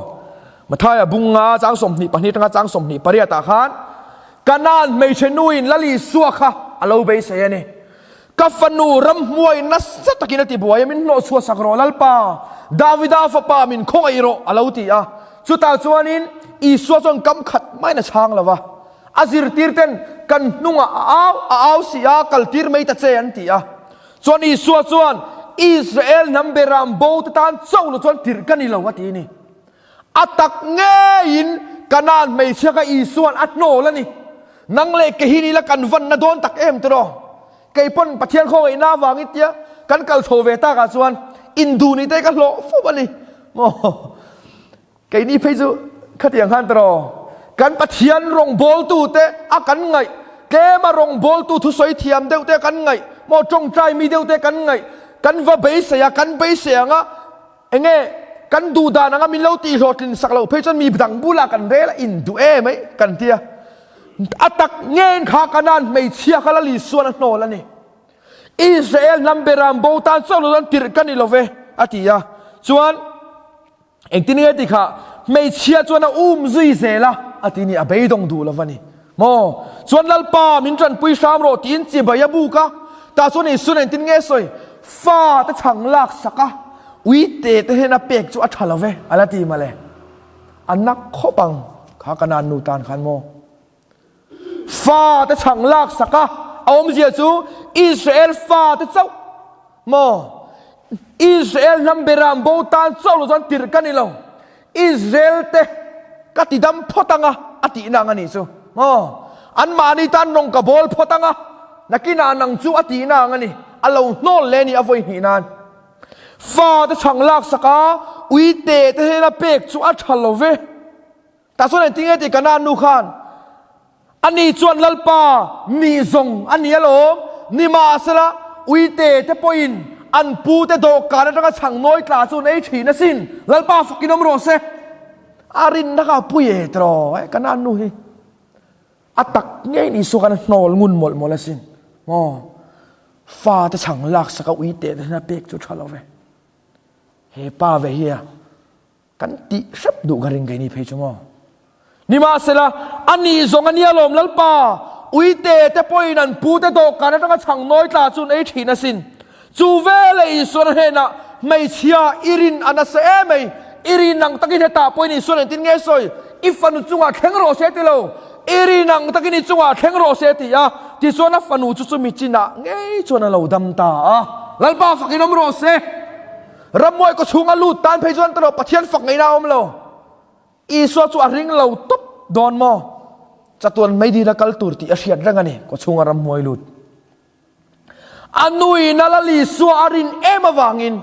Mathaia bunga chang 22 atanga chang 28 ah khan Kanaan hmeichhe nuin Lal Isua kha a lo beisei a ni. Ka fanu ramhmuai nasa takin a ti buai a, min hnawhchhuah sak rawh Lalpa, Davida fapa min khawngaih rawh a lo ti a. Chutah chuanin Isua chuan kam khat maiin a chhang lo va, a zirtirten kan hnungah a au a au si a, kaltir mai ta che an ti a. Chuan Isua chuan Israel hnam beram bo te tan chauh lo chuan tirh ka ni lo a ti a ni. A tak ngeiin Kanaan hmeichhia kha Isua'n a hnawl a ni. Nang leh ke hi ni la kan vanna dawn tak em tiraw? Kei pawn Pathian khawngaihna avangin tia kan kal chho ve takah chuan induh ni te ka hlawh fo a ni. Maw? Keini phei chu khatiang khan tiraw? Kan Pathian rawngbawltu te a kan ngaih, tlema rawngbawltu thusawi thiam deuh te a kan ngaih, maw tawngtai mi deuh te kan ngaih, kan va beisei a, kan beisei ang a, Enge kan duh dan anga min lo tih hlawhtlin sak loh phei chuan mi dang bulah kan rel a induh em mai kan ti a. A tak ngeiin kha Kanaan hmeichhia kha Lal Isuan a hnawl a ni. Israel hnam beram bo tan chauh lo chuan tirh ka ni lo ve a ti a. Chuan engtin nge ti kha hmeichhia chuan a um zui zel a a ti ni a beidawng duh lo va ni. Maw? Chuan Lalpa min tanpui hram rawh tiin chibai a buk a. Tah chuan Isuan engtin nge sawi? Fa te chhang lak sak a, ui te te hian a pek chu a tha lo ve, a la ti mawle. A nak khawp ang kha ka nan nu tan khan maw? Fa te chhang lak sak a, a awmzia chu Israel fa te chauh maw? Israel hnam beram bo tan chauh lo chuan tirh ka ni lo. Israel te ka ti dam phawt anga a tihna ang a nih chu. Aw, anmahni tan rawng ka bawl phawt anga nakinah nang chu a tihna ang a ni. A lo hnawl leh a ni a vawi hnih nan. Fa te chhang laksak a, uite te hnena pek chu a tha lo ve. Tah chuan engtin nge tih Kanaan nu khan ani chuan Lalpa ni zawng a ni alawm, nimahsela uite te pawhin an pu te dawhkan atanga chhang nawi tla chu an ei thin asin, Lalpa fakin awm rawh se. A rinna kha a pui e tiraw e Kanaan nu hi. A tak ngeiin Isua khan a hnawl ngun mawlh mawlh asin. Maw fa te chhang laksak a uite te hian a pek chu tha lo ve. He pa ve hi a. Kan tih hrep duh ka ring keini phei chu maw? Nimahsela, a nih zawng a nia lawm Lalpa, uite te pawhin an pute dawhkan atanga chhang nawi tla chu an ei thin asin. Chu veleh Isuan a hnenah, Hmeichhia, i rin a nasa em mai, i rin ang takin hetah pawhin Isuan engtin nge sawi? I fanu chungah thleng rawh se ti lo, i rin ang takin i chungah thleng rawh se ti a. Tichuan a fanu chu chumi chinah ngei chuan a lo dam ta a. Lalpa fakin awm rawh se. Rammuai kaw chhunga lut tan phei chuan tawh Pathian fak ngaihna a awm lo. Isua chu a ring lo tawp dawn maw? Chatuan meidil a kal tur tih a hriat reng a ni, kaw chhunga rammuai lut. A nuin a Lal Isua a rin em avangin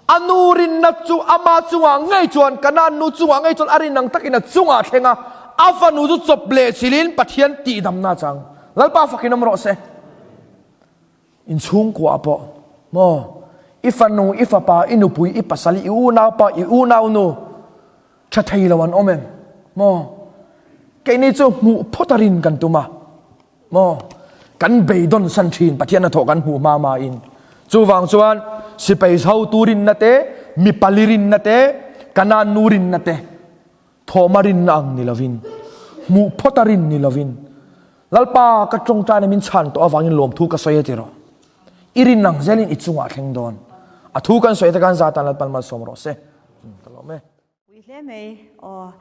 a nu rinna chu ama chungah ngei chuan, Kanaan nu chungah ngei chuan a rin ang takin a chungah a thleng a, a fanu chu chawp leh chilhin Pathian tihdamna a chang. Lalpa fakin awm rawh se. Inchhungkuah pawh maw i fanu, i fapa, i nupui, i pasal, i unaupa, i unaunu tha thei lo an awm em maw? Keini chu hmuh phawt a rin kan tum a maw? Kan beidawn san thin Pathian hnathawh kan hmuh hma hma in. Chuvang chuan sipai hotu rinna te, mi pali rinna te, Kanaan nu rinna te thawma rinna ang ni lovin, hmuh phawt a rin ni lovin, Lalpa ka tawngtaina min chhan tawh avangin lawmthu ka sawi a ti rawh. I rin ang zelin i chungah a thleng dawn. A thu kan sawi te khan za tan Lalpan malsawm rawh se. Ka lawm e. Pui hle mai aw.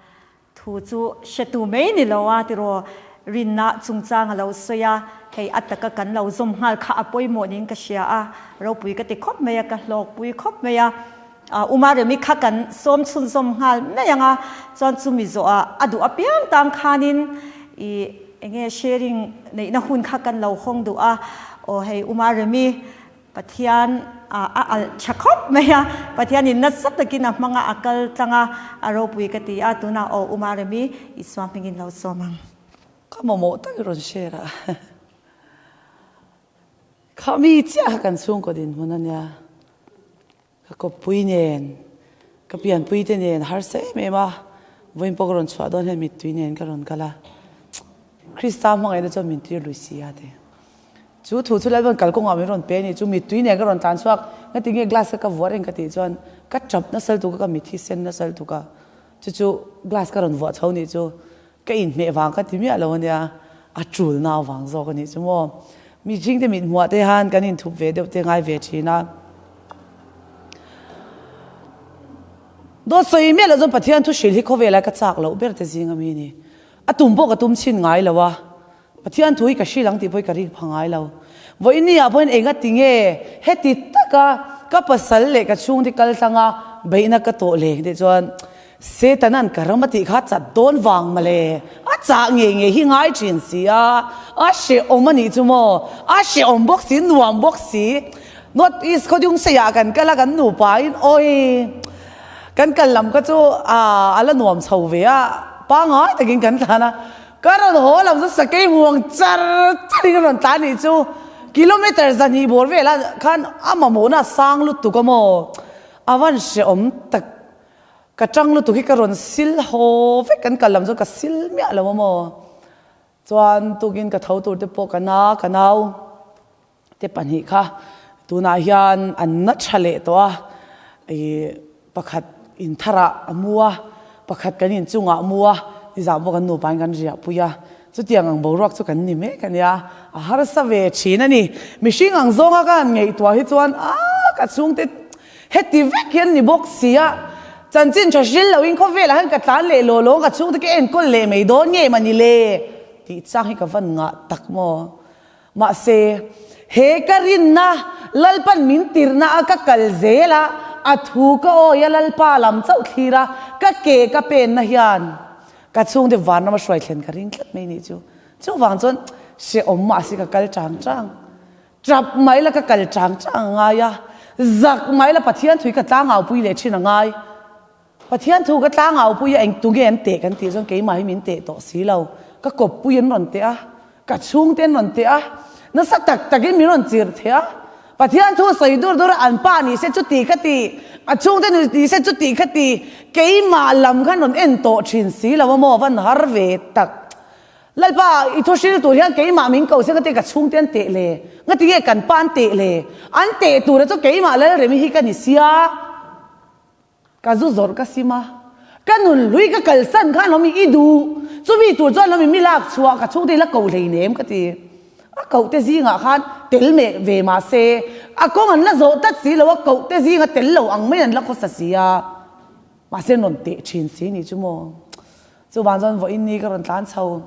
Thu chu hretu mai ni lo a tiraw rinna chungchang a lo sawi a, hei a taka kan lo zawm nghal kha a pawimawh niin ka hria a, ropui ka ti khawp mai a, ka hlawkpui khawp mai a. Uma Remi kha kan sawm chhunzawm nghal mai ang a, chuan chumi zawhah a duh apiang tang khanin i enge sharing neihna hun kha kan lo hawng duh a, aw hei Uma Remi Pathian a alh tha khawp mai a, Pathianin nasa takin a hmang a, a kal tlang a, a ropui ka ti a, tunah aw U Maremi, Isua hmingin lo sawm ang. Ka mamawh tak i rawn share a. Kha mi chiah kha kan chhungkaw dinhmun a nia. Ka kawppui nen, ka pianpui te nen harsa em em a, vawiin pawh ka rawn chhuah dawn hian mittui nen ka rawn kal a. Krista hmangaihna chuan min tir lui si a ti. Chu thu chu Lalpan kalkawngah min rawn pe a ni chu mittui nen ka rawn tlan chhuak, ngati nge glass kha ka vuah reng ka tih chuan ka tap nasa lutuk a, ka mit hi sen nasa lutuk a, chu chu glass ka rawn vuah chho nih chu Ka inhmeh vang ka ti miah lo ania, a tul nau vang zawk a nih chu maw. Mihring te mit hmuah te han kan inthup ve deuh te ngai ve thin a. Dawt sawi miah loh chuan Pathian thu hrilh hi khawvelah ka chak loh ber te zing ami a ni. A tum pawh ka tum chhin ngai lo a. Pathian thu hi ka hrilh ang tih pawh hi ka ring pha ngai lo. Vawiin ah pawhin enga ti nge heti taka ka pasal leh ka chhungte kal tlanga beihna ka tawh leng tih chuan Setanan ka ram a tih kha chat dawn vang mawle, a chah ngei ngei hi ngai thin si a, a hrehawm a nih chu maw, a hrehawm bawk si, nuam bawk si. North East khawdung seiah kan kal a, kan nupa in awi kan kal lam kha chu a la nuam chho ve a, pangngai takin kan tlan a. Ka rawn haw lam chu sakei muang char char in a rawn tlan nih chu kilometer zahnih bawr velah khan a mamawhna a sang lutuk a maw a van hrehawm tak ka tang lutuk hi ka rawn sil haw vek kan kal lam chu ka sil miah lo a maw chuan tukin ka tho tur te pawh ka na ka nau. Te kha tunah hian an na tha leh tawh a, ih pakhat in tharah a mu a, pakhat kan inchungah a mu a, nizan pawh kan nupa in kan riah pui a, chutiang ang boruak chu kan ni mek a nia, a harsa ve thin a ni. Mihring ang zawnga ka han ngaihtuah hi chuan aaa ka chhungte heti vek hi an ni bawk si a, chanchin tha hril loin khawvelah hian ka tlan leh law law ka chhungte ka enkawl leh mai dawn nge mawni le tih chang hi ka van ngah tak maw. Mahse, he ka rinna Lalpan min tirhna a ka kal zel a, a thu ka awi a Lalpa lam chauh thlir a, ka ke ka penna hian ka chhungte vanram a hruai thlen ka ring tlat mai nih chu. Chuvang chuan hrehawm mahse ka kal chang chang, tap mai la ka kal chang chang a ngai a, zak mai la Pathian thui ka tlangaupui leh thin a ngai. Pathian thu ka tlangaupui a eng tu nge an teh kan tih chuan keimah hi min teh tawh si lo. Ka kawppui an rawn teh a, ka chhungte an rawn teh a, nasa tak takin min rawn chirh theh a. Pathian thu sawi dur dur a an pa ni se chuti kha ti, a chhungte ni se chuti kha ti, keimah lam khan rawn en tawh thin si lo a maw van har ve tak. Lalpa i thu hril tur hian keimah min ko se ngati ka chhungte an teh le, ngati nge kan pa an teh le, an teh tura chu keimah Lalremi hi ka ni sia. Ka zu zawrh ka sim a, ka nun hlui ka kalsan khan awm i duh, chumi tur chuan awm i mi lak chhuah ka chhungte i la koh hlei nem ka ti. A koh te zingah khan tel meh ve mah se, a kawng an la zawh tlat si lo a, koh te zinga tel lo ang mai an la khawsa si a, mahse an rawn teh thin si nih chu maw. Chuvang chuan vawiin ni ka rawn tlan chho.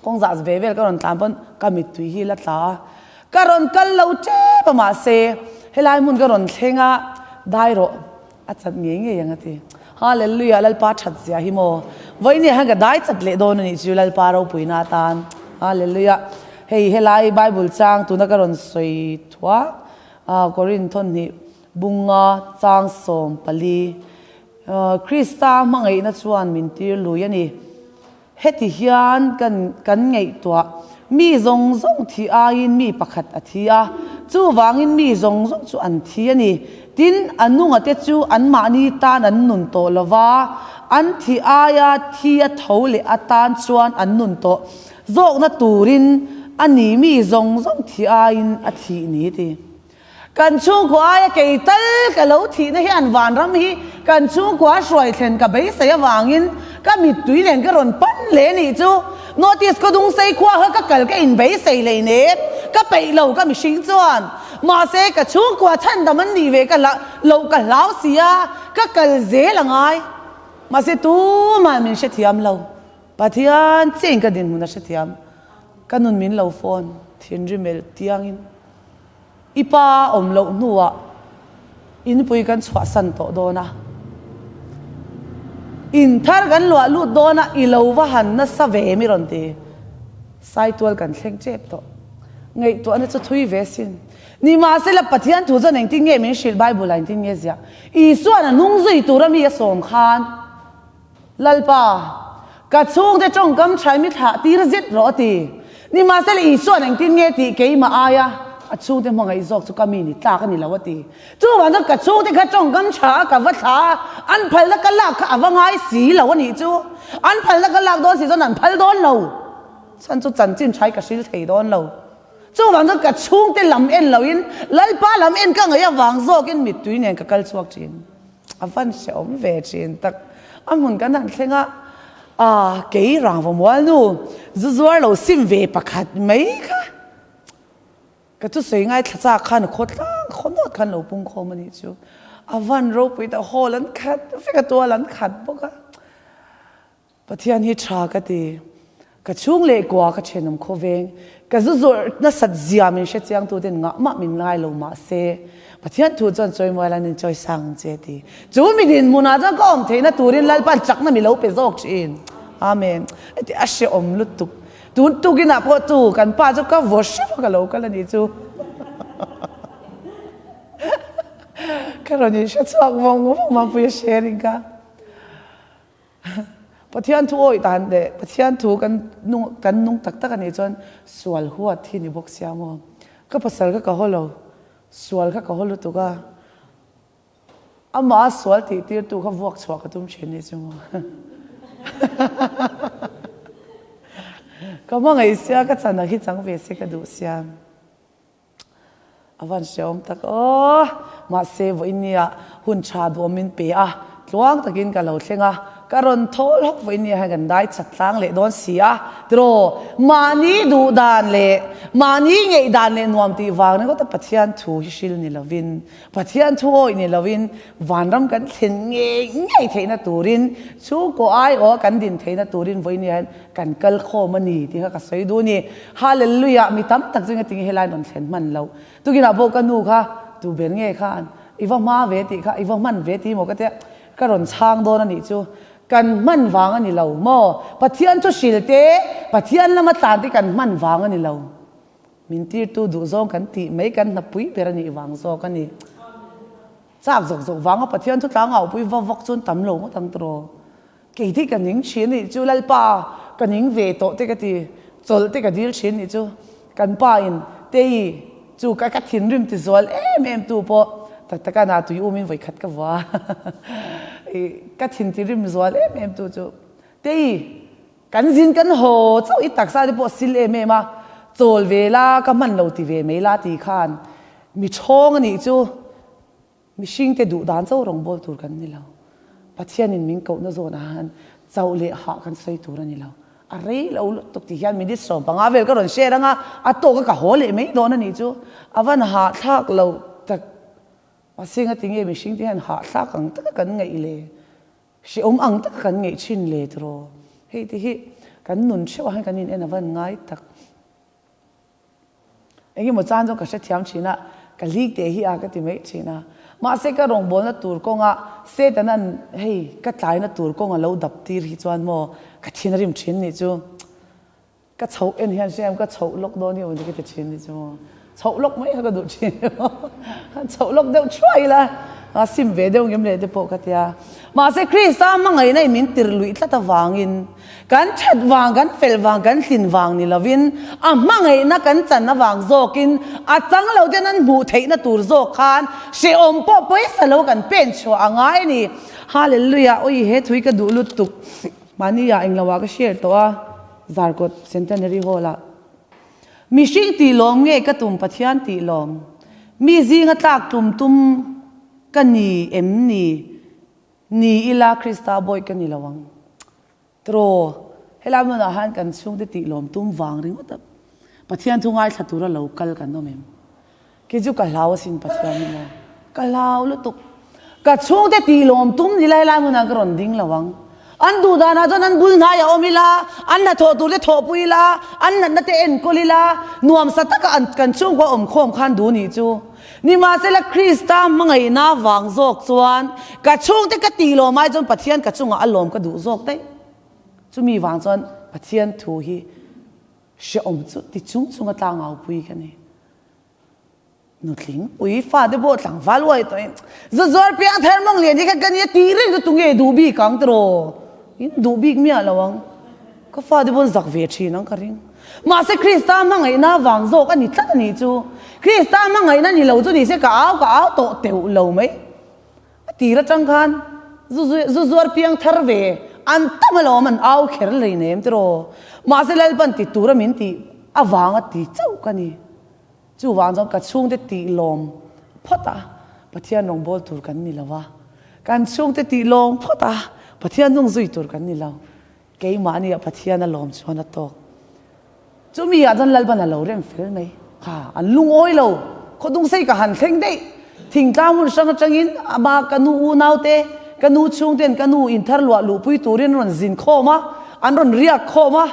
Kawng zah ve vel ka rawn tlan pawn ka mittui hi la tla a, ka rawn kal lo tep a mahse helai hmun ka rawn thleng a, dai rawh a chat ngei ngei ang a ti. Hallelujah Lalpa that zia hi maw vawiin hian ka dai chat leh dawn a nih chu Lalpa ropuina atan Hallelujah hei helai Bible chang tuna ka rawn sawi thuak Korinth thawhnih bunga chang 14 Krista hmangaihna chuan min tir lui a ni. Heti hian kan kan ngaihtuah, mi zawng zawng thih aiin mi pakhat a thi a, chuvangin mi zawng zawng chu an thi a ni. Tin, a nungate chu anmahni tan an nun tawh lo va, an thih aia thi a tho leh atan chuan an nun tawh zawkna turin a ni mi zawng zawng thih aiin a thih ni ti. Kan chhungkua aia kei tal ka lo thihna hian vanram hi kan chhungkua hruai thlen ka beisei avangin ka mittui nen ka rawn pan hle nih chu. Notice ka dung sei khua kha ka kal ka inbeisei lei nek ka peih lo ka mihring chuan. Mahse ka chhungkua chhandam an nih ve ka loh ka hlau si a, ka kal zel a ngai. Mahse tumah min hrethiam lo. Pathian chiahin ka dinhmun a hrethiam. Ka nun min lo phone thinrimel tiangin. I pa awm loh hnuah inpui kan chhuahsan tawh dawn a, in thar kan luah lut dawn a, i lo va han nasa ve mi rawn ti. Saitual kan thleng tep tawh. Ngaihtuahna chu thui ve sin. Nimahsela Pathian thu chuan engtin nge min hrilh Bible ah engtin nge ziah? Isuan a hnung zui tura mi a sawm khan. Lalpa, ka chhungte tawngkam thaimi thlah tir zet rawh a ti. Nimahsela Isua'n engtin nge tih keimah aia a chhungte hmangaih zawk chu ka mi ni tlak a ni lo a ti. Chuvang chuan ka chhungte kha tawngkam tha a ka va thla a, an phalna ka lak kha a va ngai si lo a nih chu. An phalna ka lak dawn si chuan an phal dawn lo. Chhan chu chanchin tha hi ka hril thei dawn lo. Chuvang chuan ka chhungte lam en loin Lalpa lam en ka ngaih avang zawkin mittui nen ka kal chhuak thin. A van hrehawm ve thin tak. A hmun kan han thleng a, ah kei rangva mual nu zu zuar lo sim ve pakhat mai kha ka thusawi ngaithla chak khan a khaw tlang khaw nawt khan lo pung khawm a nih chu. A van ropui tak hall an khat vek a tual an khat bawk a. Pathian hi tha ka ti. Ka chhung leh kua ka thenawm khawveng, ka zu zawrh nasat zia min hre chiang tu ten ngah mah min ngai lo mah se, Pathian thu chuan chawimual an in chawi sang ang che ti. Chu mi dinhmun ah chuan ka awm theihna turin Lalpan chakna mi lo pe zawk thin. Amen. Heti a hrehawm lutuk. Tun tukin ah pawh chu kan pa chu ka vaw hrep a ka lo kal a nih chu. Ka rawn in hre chhuak vawng vawng Mapuia sharing kha. Pathian thu awih dan leh Pathian thu kan nung kan nung tak tak a nih chuan sual huat hi ni bawk sia maw. Ka pasal kha ka haw lo, sual kha ka haw lutuk a, amah a sual tih tirtu kha vuak chhuah ka tum thin nih chu maw. Ka hmangaih sia ka chan ang hi chang ve se ka duh sia. A van hrehawm tak aw. Mahse vawiin nia hun tha duhawm min pe a, tluang takin ka lo thleng a, ka rawn thawl hawk vawiin nia hian kan dai chat tlang leh dawn si a, tiraw mahni duh dan leh mahni ngeih dan leh nuam tih vang ringawt a Pathian thu hi hril ni lovin, Pathian thu awih ni lovin vanram kan thlen ngei ngei theihna turin chhungkaw aiawh kan din theihna turin vawiin nia hian Kan kal khawm a ni tih kha ka sawi duh a ni. Hallelujah! Mi tam tak chu engatinge helai rawn thlen hman loh. Tukinah pawh ka nu kha tu ber nge khan i va hma ve tih kha i va hman ve tih maw ka tia ka rawn chhang dawn a nih chu. Kan hman vang a ni lo maw? Pathian chu hril te, Pathian lama tlan te kan hman vang a ni lo. Min tirtu duhzawng kan tih mai kan hnapui ber a nih vang zawk a ni. Chak zawk zawk vanga Pathian chu tlangau pui va vak chuan tam lo ngawt ang tiraw. Kei te ka ning thin nih chu Lalpa ka ning ve tawh te ka ti, chawlh te ka dil thin nih chu kan pa in Tei chu ka ka thinrim ti zual em em tu pawh tak taka na tui um in vawikhat ka vua i ka thin ti rim zual em em tu chu Tei kan zin kan haw chauh i taksa te pawh sil em em a chawl ve la ka hman lo ti ve mai la ti khan mi thawng a nih chu. Mihringte duh dan chauh rawngbâwl tur kan ni lo. Pathianin min kohna zawnah hian chauh leh hah kan sawi tur a ni lo. A rei lo lutuk tih hian minute 15 vel ka rawn share anga a tawka ka haw leh mai dawn a nih chu. A van hahthlak lo tak. Mahse ngatinge mihringte hian hahthlak ang taka kan ngaih le? Hrehawm ang taka kan ngaih thin le tiraw? Hei te hi kan nun theuhah hian kan in en a van ngai tak. Engemaw chan chu ka hrethiam thin a, ka hlik teh hi a ka ti mai thin a. Mahse ka rawngbawlna tur kawnga Setanan hei ka tlaina tur kawng a lo dap tir hi chuan maw ka thin a rim thin nih chu. Ka chhoh en hian hriam ka chhoh lawk dawn hi awm chu ka ti thin nih chu maw. Chhoh lawk mai kha ka duh thin emaw. Chhoh lawk deuh thuai ila. A sim ve deuh ngem leh te pawh ka tia. Mahse Krista hmangaihna in min tirh luih tlat avangin kan that vang, kan fel vang, kan hlin vang ni lovin a hmangaihna kan chan avang zawkin a chang lo ten an hmuh theihna tur zawk khan hrehawm pawh pawisa lo kan pen chhuah a ngai a ni. Hallelujah! Awi he thui ka duh lutuk. Mahni ah englo ah ka share tawh a, Zarkawt Centenary Hall ah. Mihring tih lawm nge ka tum Pathian tih lawm? Mi zinga tlak tlum tum ka ni em ni? Ni ila Krista bawi ka ni lo ang. Tiraw, helai hmunah han kan chhungte tih lawm tum vang ringawt a Pathian thu ngaithla tura lo kal kan awm em? Kei chu ka hlau asin Pathian hi maw? Ka hlau lutuk. Ka chhungte tih lawm tum ni lai lai hmunah ka rawn ding lo ang. An duh danah chuan an bul hnaiah awm ila, an hnathawh tur te thawhpui ila, an natna te enkawl ila, nuamsa taka an kan chhungkua awm khawm khan duh nih chu. Nimahsela Krista hmangaihna vang zawk chuan ka chhungte ka tih lawm ai chuan Pathian ka chungah a lawm ka duh zawk daih. Chumi vang chuan Pathian thu hi hrehawm chu ti chung chunga tlangaupui ka ni. Nutling pui fate pawh tlangval uai tawh in zu zuar piang thar mawng lian hi kha ka nia tih reng chu tunge duh bik ang tiraw in duh bik miah lo ang ka fate pawn zak ve thin ang ka ring mahse Krista hmangaihna vang zawk a ni tlat a nih chu Krista hmangaihna ni lo chu ni se ka au ka au tawh teuh lo mai a tir atang khan zu zu zuar piang thar ve an tam alawm an au kher lei nem tiraw mahse Lalpan ti tura min tih avanga ti chauh ka ni. Chuvang chuan ka chhungte tih lawm phawt a, Pathian rawngbâwl tur kan ni lo a. Kan chhungte tih lawm phawt a, Pathian hnung zui tur kan ni lo. Keimahniah Pathian a lawm chuan a tawk. Chumi ah chuan Lalban a lo rem fel mai. Kha, an lungawi lo. Khawdungsei ka han thleng daih. Thingtlang hmun hrang atangin ama ka nu unaute, ka nu chhungten ka nu inthar luah luhpui turin an rawn zin khawm a, an rawn riak khawm a.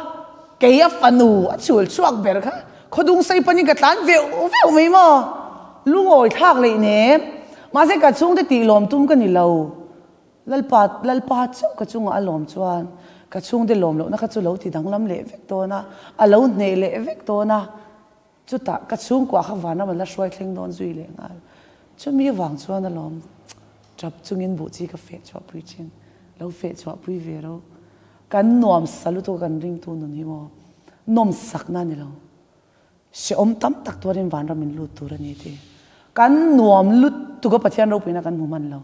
Kei a fanu a chul chhuak ber kha Khawdung sei panin ka tlan veuh veuh mai maw? Lungawi thlak leh nem. Mahse ka chhungte tih lawm tum ka ni lo. Lalpa Lalpa chauh ka chungah a lawm chuan ka chhungte lawm lohna kha chu lo ti danglam leh vek dawn a, a lo hneh leh vek dawn a. Chutah ka chhungkua kha vanram a la hruai thleng dawn zui leh nghal. Chumi avang chuan a lawm tap chungin buh chi ka feh chhuahpui thin. Lo feh chhuahpui ve ro. Kan nuam sa lutuk a kan ringtu nun hi maw nawmsakna a ni lo. Hrehawm tam tak tuarin vanram in lut tur a ni tih. Kan nuam lutuk a Pathian ropuina kan hmu hman lo.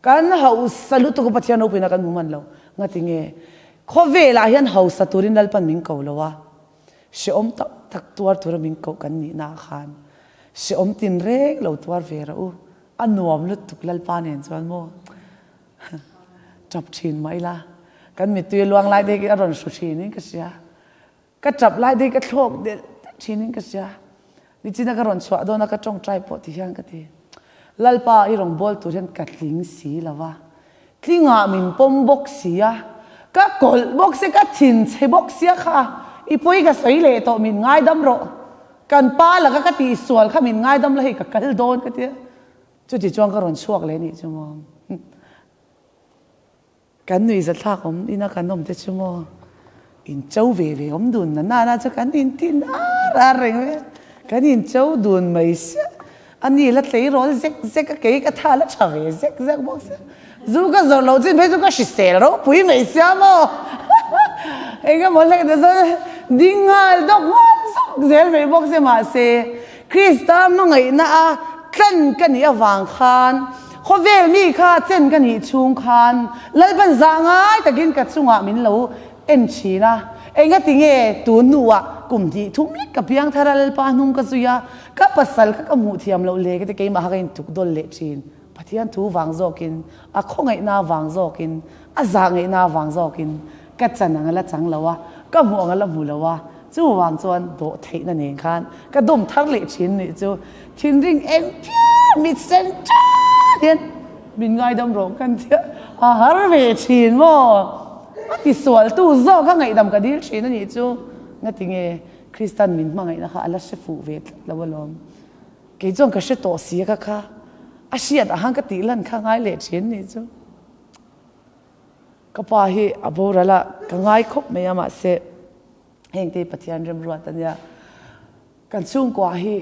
Kan hausa lutuk a Pathian ropuina kan hmu hman lo. Ngati nge? Khawvelah hian hausa turin Lalpan min ko lo a. Hrehawm tam tak tuar tura min koh kan nihna ah khan hrehawm tinreng lo tuar ve rawh u. A nuam lutuk Lalpa nen chuan maw. Tap thin mah ila, kan mittui a luang lai te hi a rawn hru thin in ka hria. Ka tap lai te hi ka thlawk delh delh thin in ka hria. Nichina ka rawn chhuah dawn a ka tawngtai pawh ti hian ka ti. Lalpa i rawn bawl tur hian ka tling si lo va, tlingah min pawm bawk si a, ka kawlh bawk sia, ka thinchhe bawk sia kha, i pawi ka sawi leh tawh min ngaidam rawh. Kan pa laka ka tihsual kha min ngaidam la hei ka kal dawn ka ti a. Chuti chuan ka rawn chhuak leh nih chu maw? Kan nuihza thlak awm ina kan awm te chu maw? In cho ve ve awm dun na nana chu kan in tin ar ar reng mai a, kan in cho dun mai sia. A ni la tleirawl zek zek a, kei ka tha la tha ve zek zek bawk sia. Zu ka zawrh loh chin phei chu ka hrisel ropui mai sia maw? Eng emaw hlek te chuan ding nghal dawk nghal zawk zel mai bawk sia mahse Krista hmangaihna a tlan ka nih avang khan, khawvel mi kha chen ka nih chhung khan Lalpan zah ngai takin ka chungah min lo en thin a. Engati nge tun hnuah kum hnih thum lek ka piang thar a Lalpa hnung ka zui a, ka pasal kha ka hmuh thiam loh le ka ti keimah kha ka intuk dawl leh thin. Pathian thu vang zawkin, a khawngaihna vang zawkin, a zahngaihna vang zawkin ka chan ang a la chang lo a, ka hmuh ang a la hmu lo a, chuvang chuan dawh theihna nen khan ka dawm thar leh thin nih chu thinring eng phian mit sen tan hian min ngaidam rawh kan tia a har ve thin maw? A tisualtu zawk a ngaihdam ka dil thin a nih chu ngatinge Kristan min hmangaihna kha a la hre fuh ve tlat lo alawm. Kei chuan ka hre tawh si a ka kha a hriat ah khan ka tih lan kha ngai leh thin nih chu. Ka pa hi a boral a, ka ngai khawp mai a mahse heng te hi Pathian remruat a nia. Kan chhungkua hi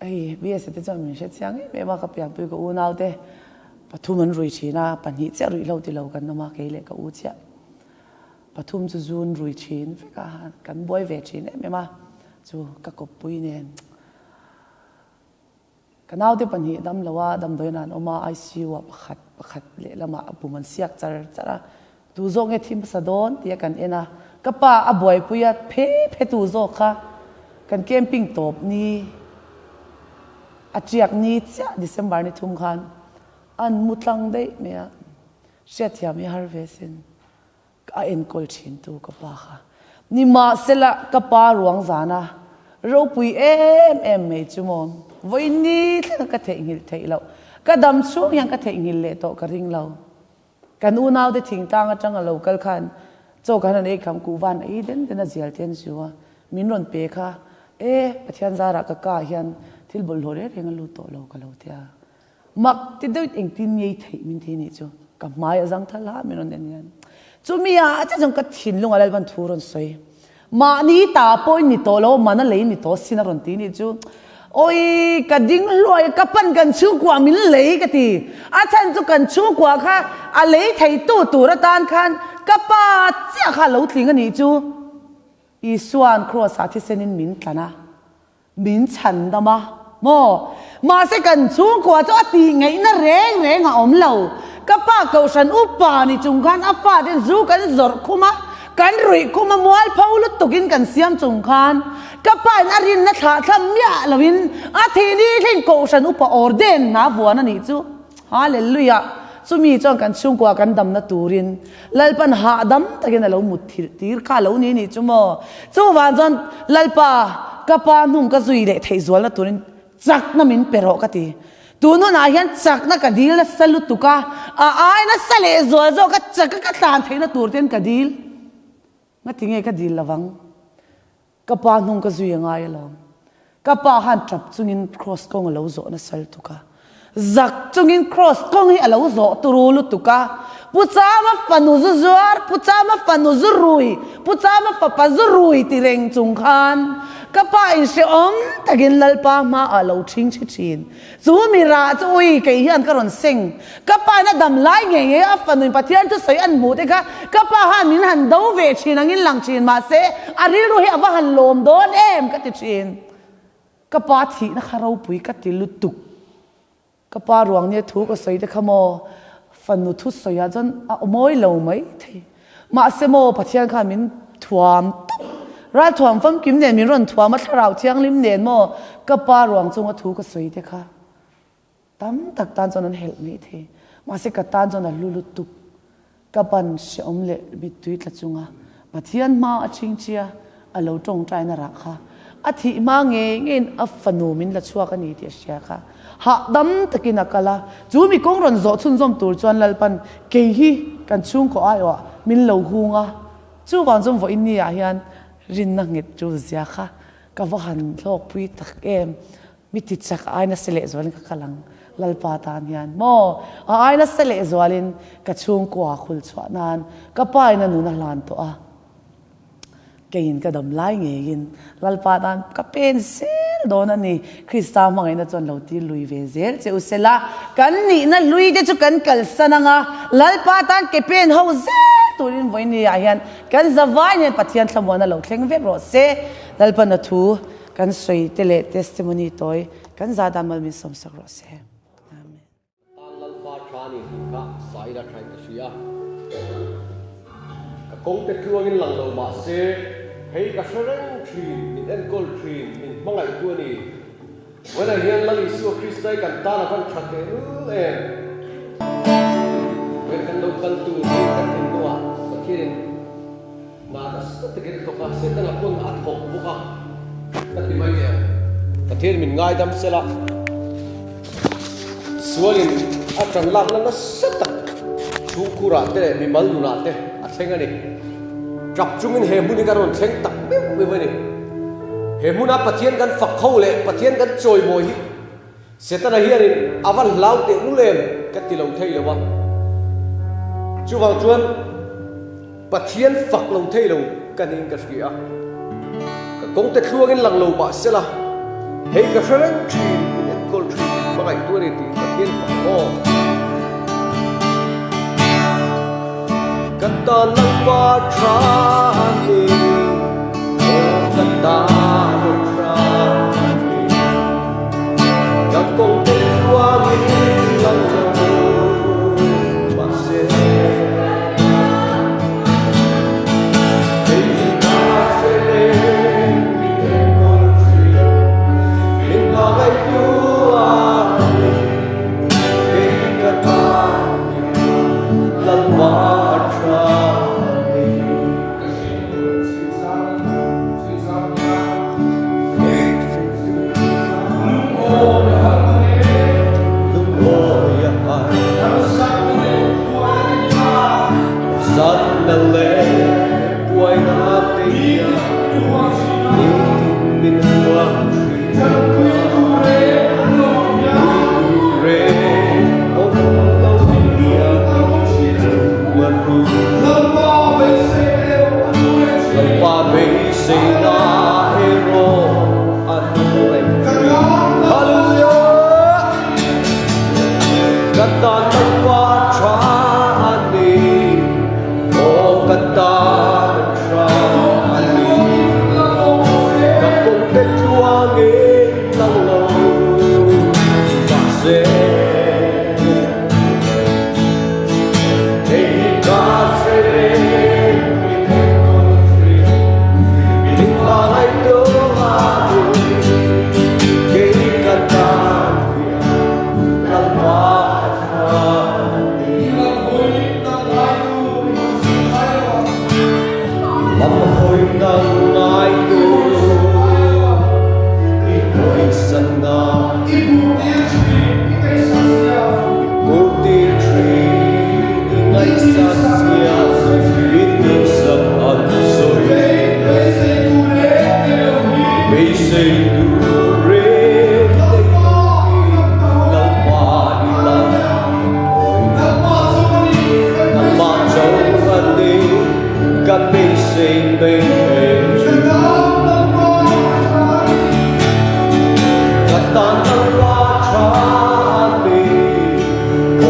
hei BSA te chuan min hre chiang em em a, ka pianpui ka unau te. Pathum an rui thin a, pahnih chiah ruihhlo ti lo kan awm a, kei leh ka u chiah. Pathum chu zun rui thin vek a, kan buai ve thin em em a, chu ka kawppui nen. Ka naute pahnih dam lo a, damdawiin an awm a, ICU ah pakhat pakhat lehlamah a pum an siak char char a, tu zawk nge thi hmasa dawn tia kan en a, ka pa a buaipui a phe phe tu zawk kha kan camping tawp ni a tiak ni chiah December ni thum khan an mu tlang daih mai a, hriatthiam hi a har ve sin. A enkawl thintu ka pa kha. Nimahsela, ka pa ruang zana ropui em em mai chu maw, vawiin ni thlenga ka theihnghilh theih loh, ka dam chhung hian ka theihnghilh leh tawh ka ring lo. Kan unaute thingtlang atanga lo kal khan chaw kan han ei kham kuhvan a ei den den a zial te an zu a, min rawn pe kha, E, Pathian zarah ka ka hian thil bawlhhlawh reng reng a lut tawh lo ka lo tia. Mak ti deuhin engtin ngei theih min ti nih chu ka hmai a zang thal ha min rawn en hian. Chumi ah chiah chuan ka thinlung ah Lalpan thu rawn sawi. Mahni ta pawh in ni tawh lo, mana lei ni tawh sin a rawn ti nih chu. Awii ka ding hluai a, ka pan kan chhungkua min lei ka ti. A chhan chu kan chhungkua kha a lei thei tu tur atan khan ka pa chiah kha a lo tling a nih chu. Isua'n Kraws ah thisen in min tlan a. Min chhan dam a maw? Mahse kan chhungkua chu a tih ngaihna reng reng a awm lo. Ka pa kohhran upa ni chung khan a faten zu kan zawrh khum a, kan ruih khum a, mualpho lutukin kan siam chung khan ka pain a rinna thlah thlam miah loin a thih ni thleng kohhran upa ordain hna vuan a nih chu. Hallelujah! Chumi chuan kan chhungkua kan damna turin Lalpan hahdam takin a lo mut thilh tir kha a lo ni nih chu maw? Chuvang chuan Lalpa, ka pa hnung ka zui leh theih zualna turin chakna min pe rawh ka ti. Tun hunah hian chakna ka dil nasa lutuk a, a ai nasa leh zual zawk a chaka ka tlan theihna tur ten ka dil. Ngatinge ka dil lovang? Ka pa hnung ka zui a ngai alawm. Ka pa khan tap chungin cross kawng a lo zawh nasa lutuk a. Zak chungin cross kawng hi a lo zawh turu lutuk a. Pu Chama fanu zu zuar, Pu Chama fanu zu rui, Pu Chama fapa zu rui ti reng chung khan ka pa in hrehawm takin Lalpa hmaah a lo ṭhing ṭhi ṭhin. Chu mi rah chu ui kei hian ka rawn seng. Ka pa in a dam lai ngei ngei a fanu in Pathian chu sawi an hmuh te kha ka pa han min han do ve thin angin lang thin mahse a rilru hi a va han lawm dawn em ka ti thin. Ka pa thihna kha ropui ka ti lutuk. Ka pa ruang nia thu ka sawi te kha maw fanu thu sawi ah chuan a mawi lo mai thei. Mahse maw Pathian khan min thuam tawp, ralthuam famkim nen min rawn thuam a, thlarau thianghlim nen maw ka pa ruang chunga thu ka sawi te kha tam tak tan chuan an helh mai thei. Mahse ka tan chuan a hlu lutuk, ka ban hrehawm leh mittui tla chunga Pathian hma a chhingchhia a lo tawngtaina rah kha a thih hma ngei ngeiin a fanu min la chhuak a ni tih a hria kha. Hahdam takin a kal a, chu mi kawng rawn zawh chhunzawm tur chuan Lalpan kei hi kan chhungkaw aiawh min lo hung a, chuvang chuan vawiin ni ah hian rinna nghet tul zia kha ka va han hlawkpui tak em, mi ti chak a ai nasa lehzualin ka kal ang Lalpa tan hian maw a ai nasa lehzualin ka chhungkua khul chhuah nan ka pa in a nun a hlan tawh a. Keiin ka dam lai ngeiin Lalpa tan ka pen zel dawn a ni. Krista hmangaihna chuan lo tir lui ve zel che u sela, kan nihna hlui te chu kan kalsan ang a, Lalpa tan ke pen ho zel turin vawiin ah hian kan zavai nen Pathian thlamuana lo thleng vek rawh se. Lalpa na thu kan sawi te leh testimony tawi kan za dan mal min sawmsak rawh se. Amen. Tan Lalpa tha ni tih kha Saila thain ka hria. Ka kawngte tluangin lang lo mah se, hei ka hre reng thin, min enkawl thin, min hmangaihtu a ni. Vawiinah hian Lal Isua Krista hi kan tan a van tha tehlul em? Vawiin kan lo kal tur hi kan thinlungah Pathianin Hna nasa takin a thawk a, Setana pawn a thawk bawk a, ka ti mai em? Pathian min ngaidam sela, sualin a tan lakna nasa tak chhungkhurah te leh mimal nunah te a thleng a ni. Tap chungin he hmun hi kan rawn thleng tak meuh meuh a ni. He hmuna Pathian kan fak ho leh Pathian kan chawimawi hi Setana hianin a va hlau teh lul em ka ti lo thei lo a. Chuvang chuan Pathian fak lo thei lo ka niin ka hria a. Ka kawngte thluangin lang lo mah sela, hei ka hre reng thin, min enkawl thin, min hmangaih tu a ni tiin Pathian fak maw? Ka tan Lalpa tha a ni, aw ka tan a tha a ni. Ka kawng te tluangin lang lo mahse. Hei hi ka hre reng min enkawl thin, min hmangaihtu a ni, kei ka tan Lalpa a tha a ni. Lungawi a har. Zanna leh buaina te hian nitin min huam thin a. Puitu reng awm lo hian a ru. Lalpa beiseina erawh a hnu reng thin. Hallelujah! Ka tan Lalpa tha a ni, aw ka tan a tha a ni. Ka kawngte tluangin lang lo mahse. Hei hi ka hre reng min enkawl thin, min hmangaihtu a ni, kei ka tan hian Lalpa a tha a ni. Lam hawi nang ngaitu i hawisan ngai. I buhtir thin i ngaihsan zia i tihsak an sawi. Beisei tur reng nei lo hi Lalpa i lan hawi. Nangmah chauh a ni ka beisei mai em chu. Ka tan Lalpa tha a ni,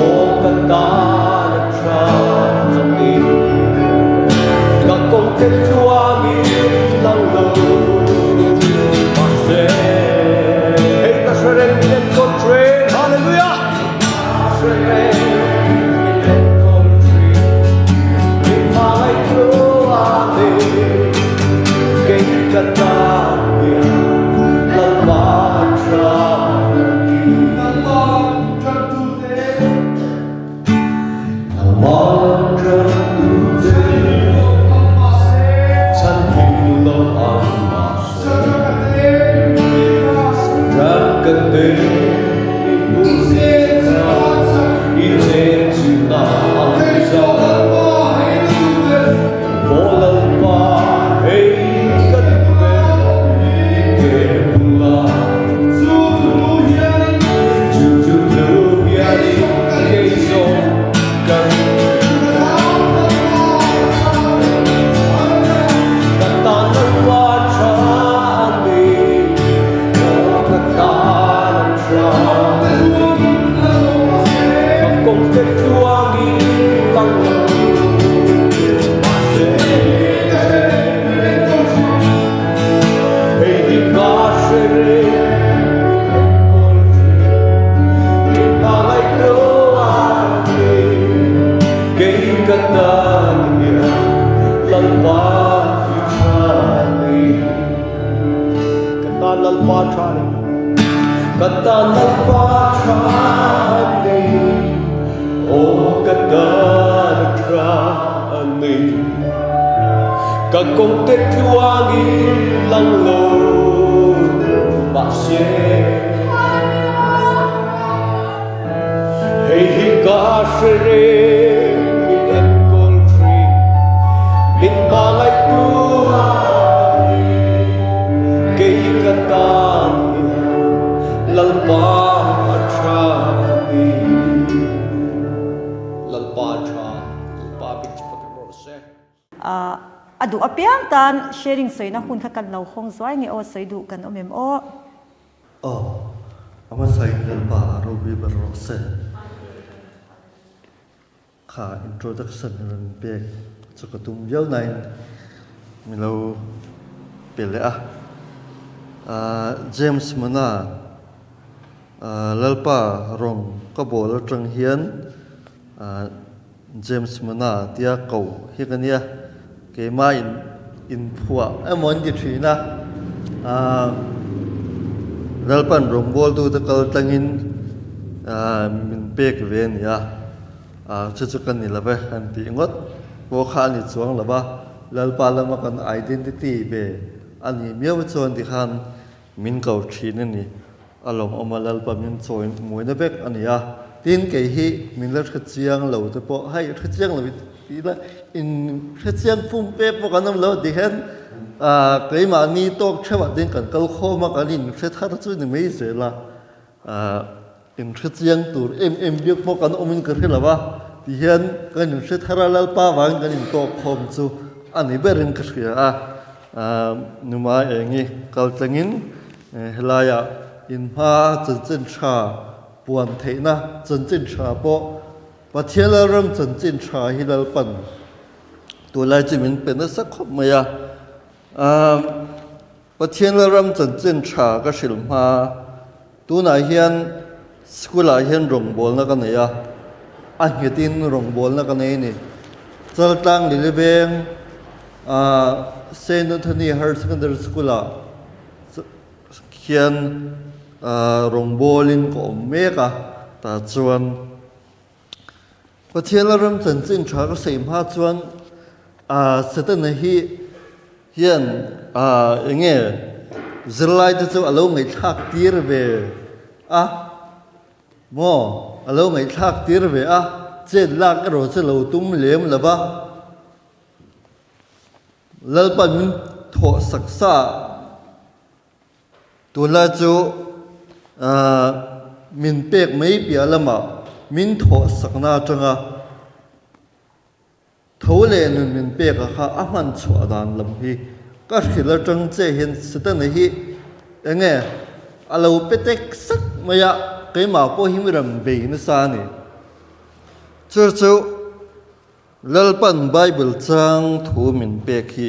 aw ka tan a tha a ni. Ka kawngte tluangin lang lo mahse, hei ka hre reng min enkawl thin, Hallelujah! Hre reng min enkawl thin, min hmangaih tluang a ni, kei ka tan hian Lalpa a tha a ni. Nangmah ṭantute chhanhim lo ang mahse, Ram ka te i hmuh kha i chen chhunna ang zo. Aw Lalpa, hei ka duh ber i ke bulah. Chu chu thu hianin kei zawng ka ring Ka tan Lalpa tha a ni, aw ka tan a tha a ni. Ka kawngte tluangin lang lo mahse. Hei hi ka hre reng min enkawl thin, min hmangaih tu a ni. Kei ka tan hian Lalpa i tha ni. Ka tan Lalpa tha ni. Ka tan Lalpa tha ni. Aw ka tan a tha ni. Ka kawngte tluangin lang lo mahse Hei hi ka hre reng min enkawl thin, min hmangaihtu a ni. Kei ka tan hian Lalpa a tha a ni. Lalpa a tha, Lalpa bik chu fakin rawh se. A duh apiang tan sharing sawina hun kha kan lo hawng zuai nge aw sawi duh kan awm em aw. Aw, a hmasain Lalpa a ropui ber rawh se. Kha introduction rawn pek chu ka tum viau nain mi lo pe leh a. James Mana Lalpa rawng ka bawl atang hian James Mana tia ko hi ka nia, keimah in inphuah emaw an ti thin a. Lalpan rawngbawltute kal tlangin min pek ve a ni a. Chu chu ka ni lo ve han tih ngawt pawh kha a ni chuang lo va, Lalpa lama kan identity ve a nih miau chuan tikhan min ko thin a ni. A lawmawm a, Lalpa min chawi muaina vek a ni a. Tin, kei hi min la hre chiang lo te pawh, hei hre chiang lo tih ila in hre chiang pum pek pawh kan awm lo tikhian keimahni tawk theuhah tin kan kal khawm a, kan inhre thar chu ni mai zel a. Inhre chiang tur em em biak pawh kan awmin ka hre lo a, ti hian kan inhre thar a, Lalpa vangin kan intawk khawm chu a ni berin ka hria a. Numa engi kal tlangin helaiah inhma chanchin tha puan theihna chanchin tha pawh Pathian Lalram chanchin tha hi Lalpan tunlai chu min pe nasa khawp mai a. Pathian Lalram chanchin tha ka hrilh hma. Tunah hian school ah hian rawngbawlna ka nei a, a nghetin rawngbawlna ka nei a ni. Chaltlang Liliveng ah Saint Anthony Higher Secondary School ah khian rawngbawlin ka awm mek a, tah chuan Pathian Lalram chanchin tha ka sawi hma chuan Setana hi hian eng nge zirlai te chu a lo ngaihthlak tir ve a maw a lo ngaihthlak tir ve a chet lak erawh chu lo tum lem lo va Lalpan min thawh sak sa Tunlai chu min pek mai piah lamah min thawh sakna atanga tho leh nun min pek a kha a hman chhuah dan lam hi ka hrilh atang che hian Setana hi enge a lo pe tek sak mai a, keimah pawh hi mi rawn bei nasa a ni. Chu chu Lalpan Bible chang thu min pek hi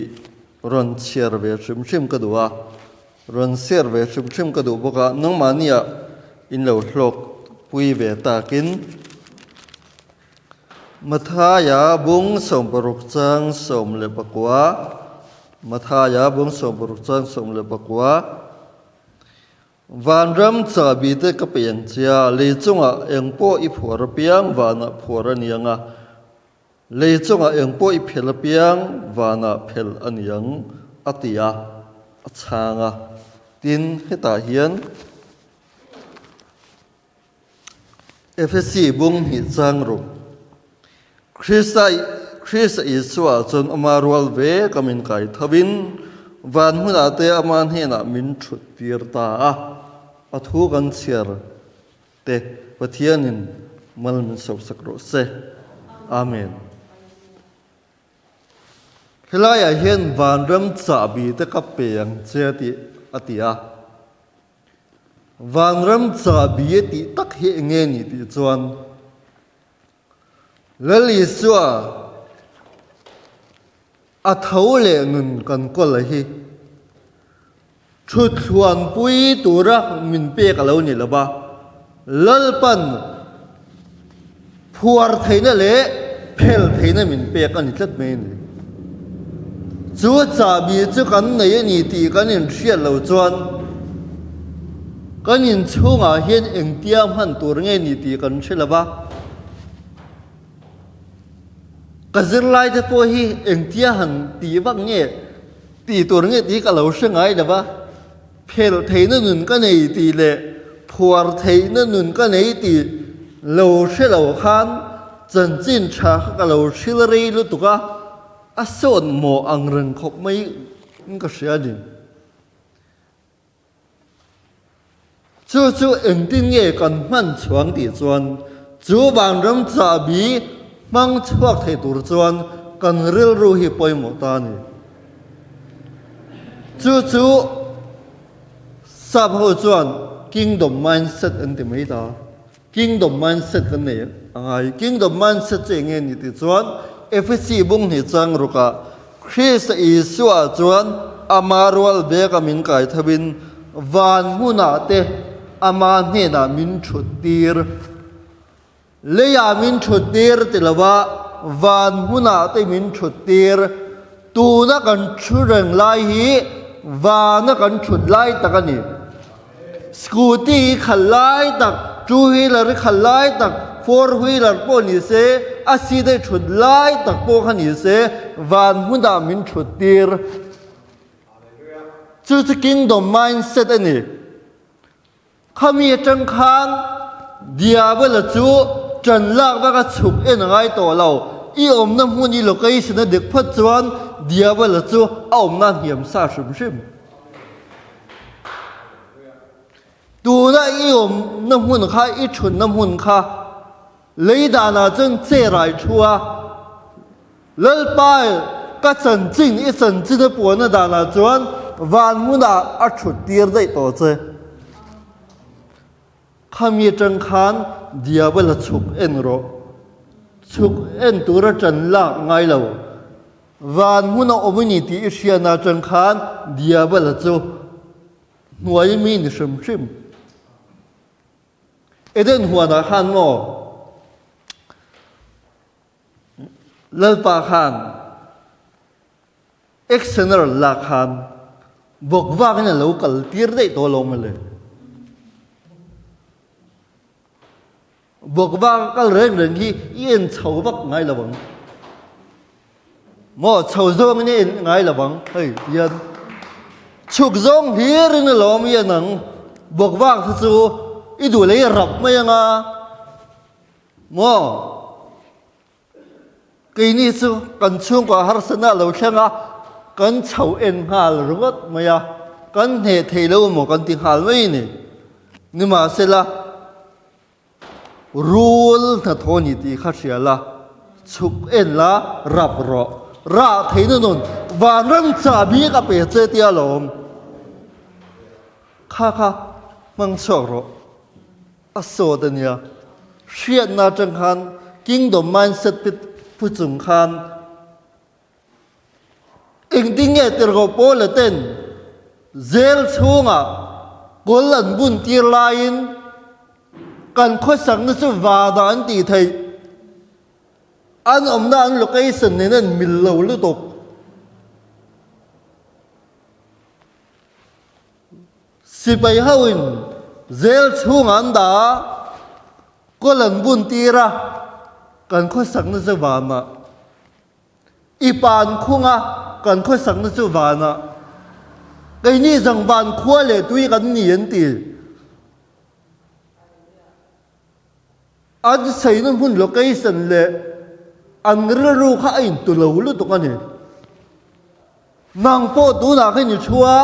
rawn chhiar ve hrim hrim ka duh a, rawn share ve hrim hrim ka duh bawk a, nangmahniah in lo hlawk pui ve takin Mathaia bung 16 chang 19, Mathaia bung 16 chang 19, Vanram chahbi te ka pe ang che a, lei chungah eng pawh i phuar apiang vanah phuar a ni ang a, lei chungah eng pawh i phel apiang vanah phel a ni ang, a ti a, a chhang a. Tin, hetah hian Efesi bung hnih chang ruk, Krista Krista Isua chuan ama rual ve ka min kai thovin van hmunah te ama hnenah min thut tir ta a, a thu kan chhiar te Pathianin mal min sosak rawh se. Amen. Helaiah hian vanram chahbi te ka pe ang che tih a ti a. Vanram chahbi a tih tak hi eng nge ni tih chuan Lal Isua a tho leh nun kan kawl a hi thuthluanpui tura min pek a lo ni lo va, Lalpan phuar theihna leh phel theihna min pek a ni tlat mai a ni. Chu chahbi chu kan nei a ni tih kan inhriat lo chuan kan inchhungah hian engtia hman tur nge ni tih kan hre lo va. Ka zirlai te pawh hi engtia han tih vak nge tih tur nge tih ka lo hre ngai lo va. Phel theihna nun ka nei tih leh phuar theihna nun ka nei tih lo hre lo khan chanchin tha kha ka lo hril rei lutuk a. A sawn maw ang reng khawp mai in ka hria a ni. Chu chu engtin nge kan hman chhuang tih chuan chu vanram chahbi hmang chhuak thei tur chuan kan rilru hi pawimawh ta a ni. Chu chu sap ho chuan kingdom mindset an ti mai ta. Kingdom mindset kan nei a ngai. Kingdom mindset chu eng nge ni tih chuan Efesi bung hnih chang rukah Krista Isua chuan ama rual beka min kai thovin van hmunah te ama hnenah min thut tir. Leiah min thut tir ti lova van hmunah te min thut tir. Tuna kan thu reng lai hi vana kan thut lai tak a ni. Scooty hi khalh lai tak, two wheeler hi khalh lai tak, four wheeler pawh ni se, a seat a i thut lai tak pawh kha ni se, van hmunah min thut tir. Chu chu kingdom mindset a ni. Khami atang khan Diabala chu ṭan lak vak a chhuk en a ngai tawh lo. I awmna hmun i location a dik phawt chuan Diabala chu a awmna hniam sa hrim hrim. Tuna i awmna hmun kha i ṭhutna hmun kha lei danah chuan chair ah i ṭhu a. Lalpa ka chanchin i chanchin a puanna danah chuan van hmunah a thut tir daih tawh che. Khami atang khan Diabol a chhuk en rawh. Chhuk en tura tan lak ngai lo. Van hmuna awm i ni tih i hriatna atang khan Diabol a chu hnuai mi ni hrim hrim. Eden huanah khan maw? Lalpa khan action a rawn lak khan bawk vakin a lo kal tir daih tawh lo mawle. Bawk vak a kal reng reng hi i en chho vak ngai lo ang. Maw chho zawngin i en ngai lo ang hei hian chhuk zawng hlirin a lawm i en ang bawk vak te chu i duh leh i rap mai anga. Maw? Keini chu kan chhungkua harsatna a lo thleng a, kan chho en nghal ringawt mai a, kan hneh thei lo maw kan ti nghal mai a ni. Nimahsela, rul hnathawh a ni tih kha hria la, chhuk en la, rap rawh. Rah theihna nun vanram chahbi ka pe che tia lawm. Kha kha hmang chhuak rawh. A sawt a nia. Hriatna atang khan Kingdom mindset pu chung khan engtin nge tirhkoh Paula ten jail chhungah kawl an bun tir laiin kan khawsakna chu vanah an tih theih. An awmna an location nen an mil lo lutuk. Sipai hoin zel chhungah an dah a, kawl an bun tir a, kan khawsakna chu vanah. I pa an khung a, kan khawsakna chu vanah. Keini zawng van khua leh tui kan ni an ti. An saina hmun location leh an rilru kha a intu lo lutuk a ni. Nang pawh tunah khan i thu a,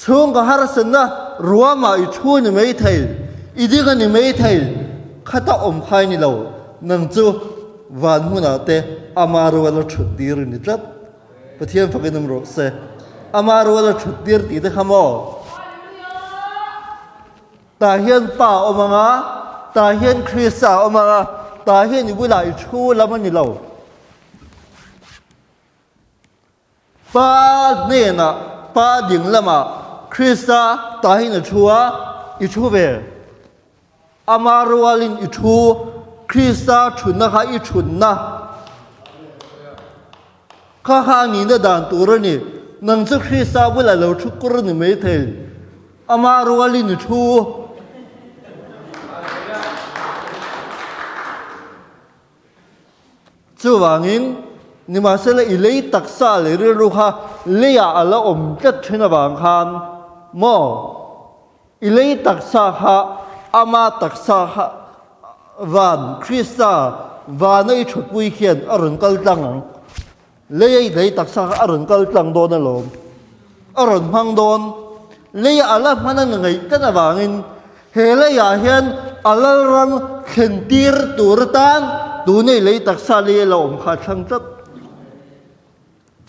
chhungkaw harsatna ruamah i thu ni mai thei, i ding a ni mai thei, khata awm khai ni lo, nang chu van hmunah te ama rual a thut tir i ni tlat. Pathian fakin awm rawh se. Ama rual a thut tir tih te kha maw? Tah hian Pa a awm ang a, tah hian Krista a awm ang a, tah hian i bulah i thu lam a ni lo. Pa hnenah, Pa ding lamah Krista tah hian i thu a, i thu ve. Ama rualin i thu, Krista thutna kha i thutna. Kha kha a nihna dan tur a ni. Nang chu Krista bulah lo thu kur a ni maithei. Amah rualin i thu. Chuvangin, nimahsela i lei taksa leh rilru kha leiah a la awm tlat thin avang khan maw i lei taksa kha ama taksa kha van Krista vana i thutpui khian a rawn kal tlang ang. Lei a i lei taksa kha a rawn kal tlang dawn alawm. A rawn hmang dawn. Lei a la hman a ngaih tlat avangin he leiah hian a lalram thlen tir tur atan tuna i lei taksa lei a la awm kha a thlang tlat.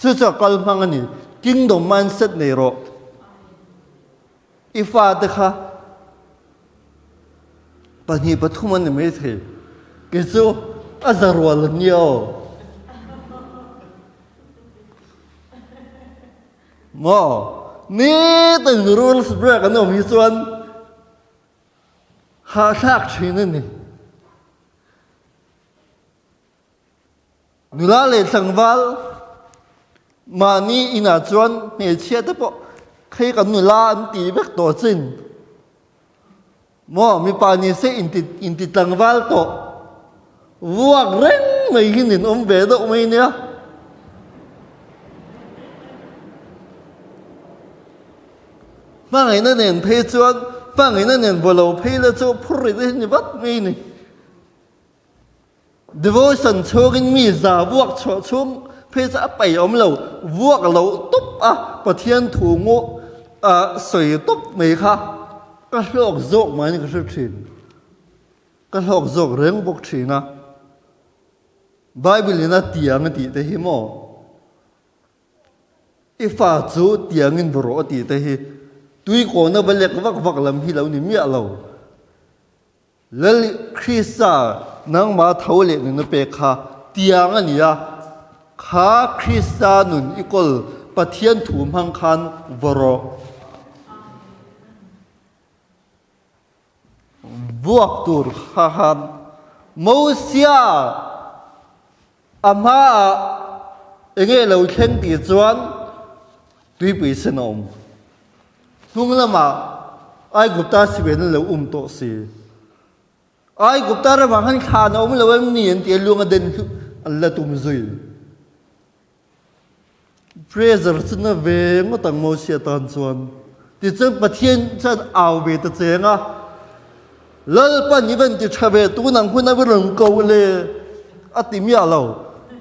Chu chu a kal hmang a ni. Kingdom mindset nei rawh. I fate kha. Pahnih pathum an ni maithei. Kei chu a za rual an nia aw. Maw? Nitin rules break an awm hi chuan hahthlak thin a ni. Nula leh tlangval mahni inah chuan hmeichhia te pawh khei kan nula an ti vek tawh chin. Maw mipa ni se inti inti tlangval tawh vuak reng mai hi nin awm ve deuh mai nia. Hmangaihna nen phei chuan hmangaihna nen vaw lo phei la chu phur rih te hi ni vat mai ni. Devotion chhungin mi za vuak chhuah chhung phei chu a paih awm lo, vuak loh tawp a Pathian thu ngu a sawi tawp mai kha ka hlawk zawk mai ka hre thin. Ka hlawk zawk reng bawk thin a. Bible in a tiang a tih te hi maw? I fa chu tiangin va rawh a tih te hi tuikawna va lek vak vak lam hi lo ni miah lo. Lal Krista nangmah tho leh nun a pek kha tiang a ni a, kha Krista nun i kawl Pathian thu hmang khan va rawh. Vuak tur kha khan Mosia a hmaah enge lo thleng tih chuan tuipui sen a awm. Hnung lamah Aigupta siben an lo um tawh si. Aigupta ramah khan thlan a awm lo em ni an ti a, luang a den hluh an la tum zui. Pressure chu na ve ngawt ang Mosia tan chuan. Tichuan Pathian chuan au ve ta cheng a, Lalpan i van ti tha ve tun ang hun a va rawn ko le a ti miah lo.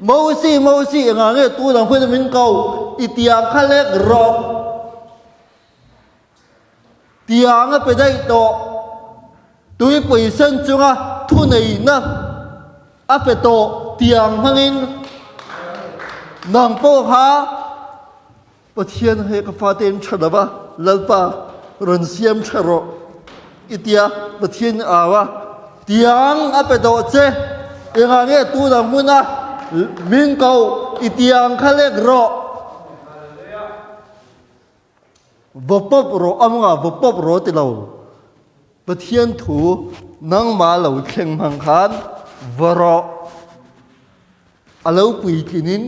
Mosi, Mosi, engah nge tun ang hun a min ko? I tiang kha lek rawh. Tiang a pe daih tawh. Tuipui sen chunga thuneihna a pe tawh tiang hmangin nang pawh kha Pathian he ka fate in tha lo a, Lalpa rawn siam tha rawh i tia Pathian i au a, tiang a pe tawh che, engah nge tunah hmuna min ko i tiang kha lek rawh, va pawp rawh amanga va pawp rawh ti lo, Pathian thu nangmah lo thleng hmang khan va rawh, a lo puitlinin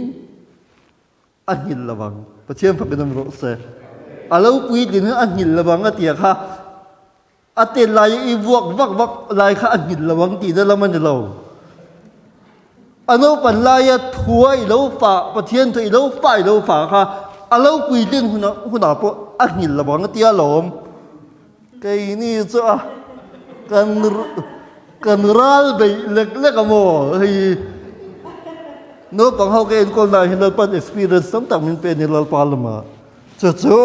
A nghilh lo ang. Pathian fakin awm rawh se. A lo puitlin in a nghilh lo ang a tia kha a tel lai i vuak vak vak lai kha a nghilh lo ang tihna lam a ni lo. A naupan laia thua i lo fah, Pathian thu i lo fah i lo fah kha a lo puitlin hunah hunah pawh a nghilh lo ang a tia lawm. Keini chu a kan kan ral beih lek lek a maw hei naupang ho ka enkawl na hi Lalpan experience tam tak min pe ni Lalpa lama chu chu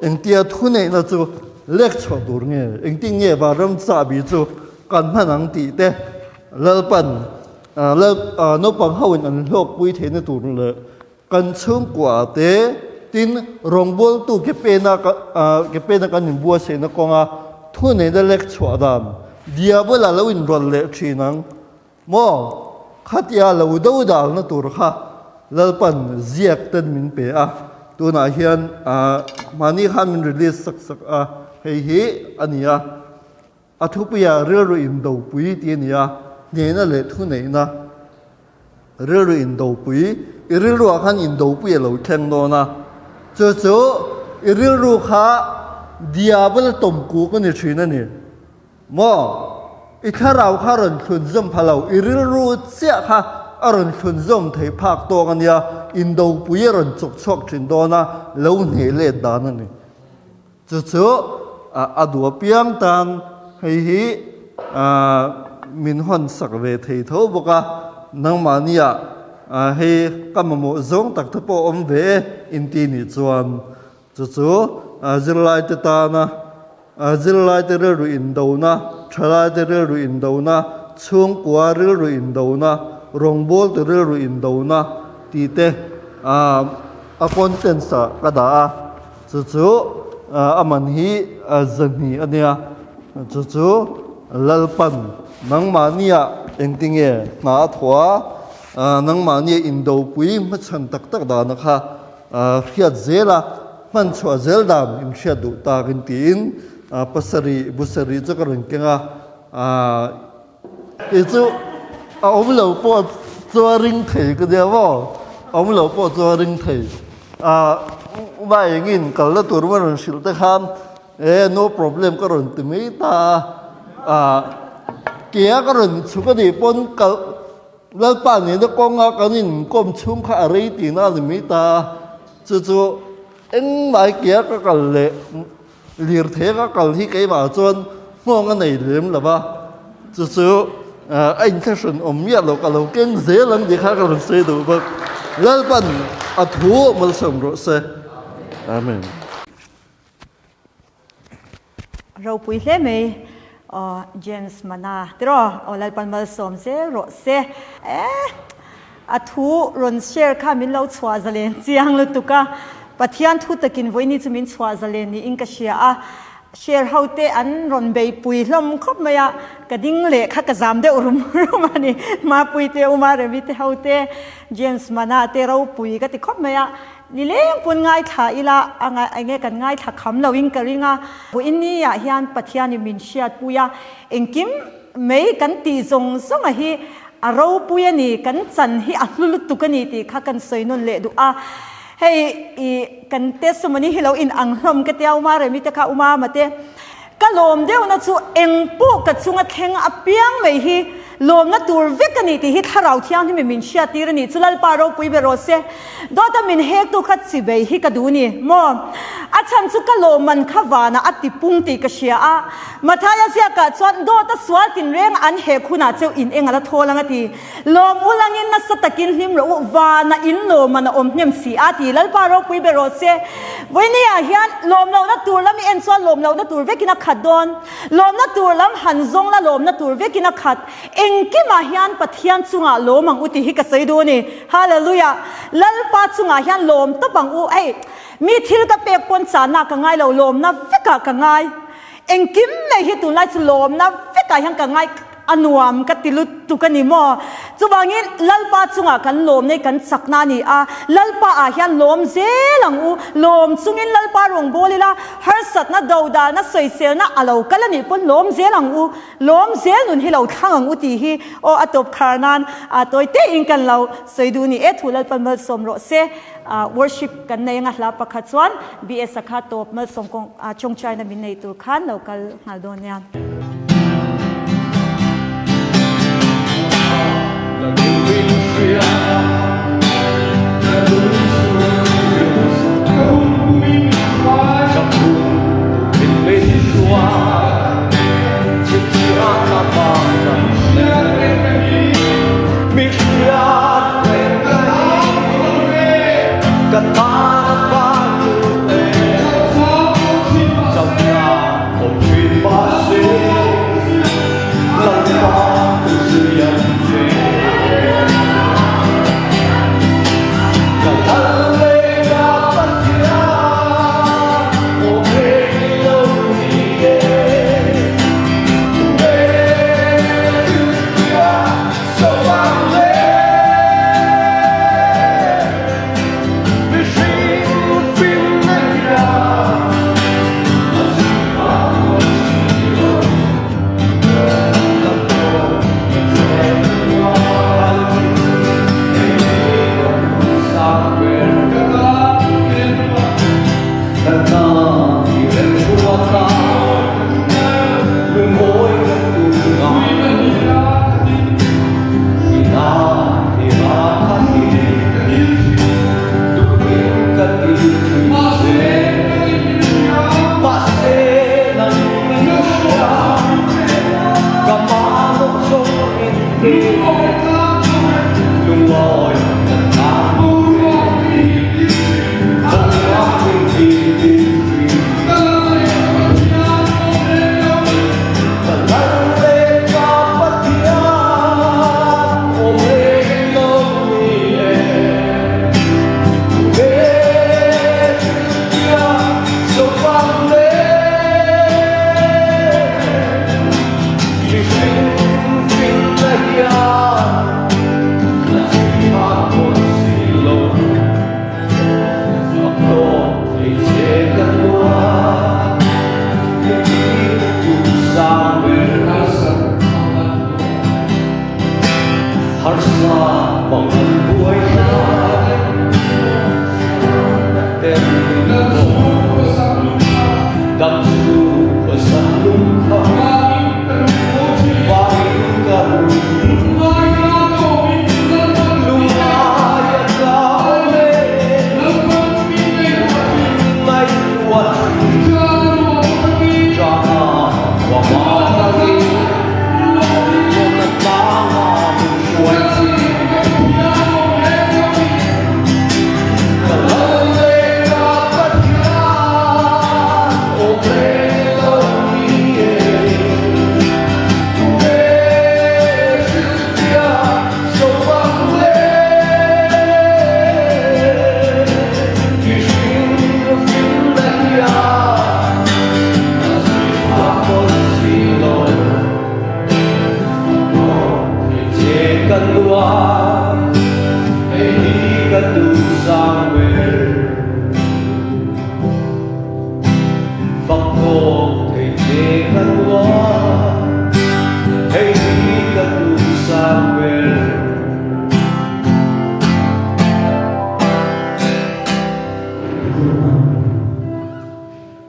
engtia thuneihna chu lek chhuah tur nge engtin nge vanram chahbi chu kan hman ang tih te Lalpan lal naupang ho in an hlawkpui theihna tur leh Kan chhungkua te tin rawngbawltu ke pena ke pena kan inbuatsaihna kawnga thuneihna lek chhuah dan Diabola lo inrawlh leh thin ang maw? Khatia lo do dalna tur kha Lalpan ziak ten min pe a, tunah hian mahni khan min release sak sak a, hei hi a ni a. A thupuiah rilru indopui tih a ni a, hnehna leh thuneihna rilru indopui, i rilruah khan indopui a lo thleng dawn a, chu chu i rilru kha diabol tawmkuk a ni thin a ni maw? I thlarau kha a rawn thlunzawm pha lo, i rilru chiah kha a rawn thlunzawm thei phak tawk a nia, indopui a rawn chawk chhuak thin dawn a, lo hneh let dan a ni. Chu chu a duh apiang tan hei hi min hawn sak ve thei tho bawk a, nangmahniah hei ka mamawh zawng tak te pawh awm ve e inti nih chuan chu chu zirlaite tana zirlaite rilru indona, thalaite rilru indona, chhungkua rilru indona, rawngbawltu rilru indona tih te a contents ah ka dah a. Chu chu a man hi zahnih a nia, chu chu. Lalpan nangmahnia engtinge hna a thawh a, nangmahnia indopui hmachhan tak tak dana kha hriat zel a, hman chhuah zel dan in hriat duh takin tiin pasarih busarih chu ka rawn keng a. Kei chu a awm lo pawh chu a ring thei ka nia maw, a awm lo pawh chu a ring thei. Vai engin kalna tur maw rawn hrilh te khan e no problem ka rawn ti mai ta a, kea ka rawn chhuk a nih pawn kal Lalpa nena kawnga kan inkawm chhung kha a rei tihna a ni mai ta a, chu chu engmah kea ka kal leh Lirthei ka kal hi keimah chuan nghawng a nei lem lo va, chu chu a inthlahrun awm miah lo, ka lo keng zel ang tih kha ka rawn sawi duh bawk. Lalpan a thu malsawm rawh se. Amen. Ropui hle mai aw James Mana tiraw aw Lalpan malsawm zel rawh se. A thu rawn share kha min lo chhuah zalen chiang lutuk a, Pathian thu takin vawiini chu min chhuah zalen niin ka hria a, share ho te an rawn beipui hlawm khawp mai a, ka ding leh kha ka zam deuh rum rum a ni, Mapui te, Uma Remi te ho te, James Mana te ropui ka ti khawp mai a, nileng pawn ngaithla ila a enge kan ngaithla kham lo in ka ring a, vawiini ah hian Pathianin min hriatpui a, engkim Mei kan tih zawng zawng a hi a ropui a ni, kan chan hi a hlu lutuk a ni tih kha kan sawi nawn leh duh a. Hei i kan testimony hi lo in ang hlawm ka tia Uma Remi te kha Uma Mate ka lawm deuhna chu eng pawh ka chunga thleng apiang mai hi lawmna tur vek a ni tih hi Thlarau Thianghlim in min hriattir a ni chu Lalpa ropui ber rawh se. Dawta min hektu kha chibei hi ka duh ni maw? A chhan chu ka lawmman kha vanah a tipung tih ka hria a. Mathaia ziakah chuan dawta sual tinreng an hek hunah cheu in eng a la thawl ang a ti. Lawm ulangin nasa takin hlim rawh u, vanah in lawmman a awm hnem si a ti. Lalpa ropui ber rawh se. Vawinia hian lawm lohna tur lam i en chuan lawm lohna tur vekin a khat dawn. Lawmna tur lam han zawng la lawmna tur vekin a khat. Engkimah hian Pathian chungah lawm ang u tih hi ka sawi duh a ni. Hallelujah! Lalpa chungah hian lawm tawp ang u. Hei, mi thil ka pek pawn chahna ka ngai lo, lawmna vekah ka ngai. Engkim mai hi tunlai chu lawmna vekah hian ka ngai a nuam ka ti lutuk a ni maw? Chuvangin Lalpa chungah kan lawmna hi kan chakna a ni a, Lalpa ah hian lawm zel ang u. Lawm chungin Lalpa rawngbâwl ila, harsatna, dodalna, sawiselna a lo kal a nih pawn lawm zel ang u. Lawm zel nun hi lo thlang ang u tih hi aw a tawp khar nan a tawi te in kan lo sawi duh ni e thu Lalpan malsawm rawh se worship kan nei anga hla pakhat chuan BS a kha tawp malsawm kawng tawngtaina min nei tur khan lo kal nghal dawn nia. Mihring finna hian a chhiat pawh si lo. A tawp thei che ka nuam hei hi duhsang ber. Harsa pangan buai hlai ten min pawh dam chhung khawsak lungkham vain ka lungngai a kal e ngaihtuah thin Jana Wamari.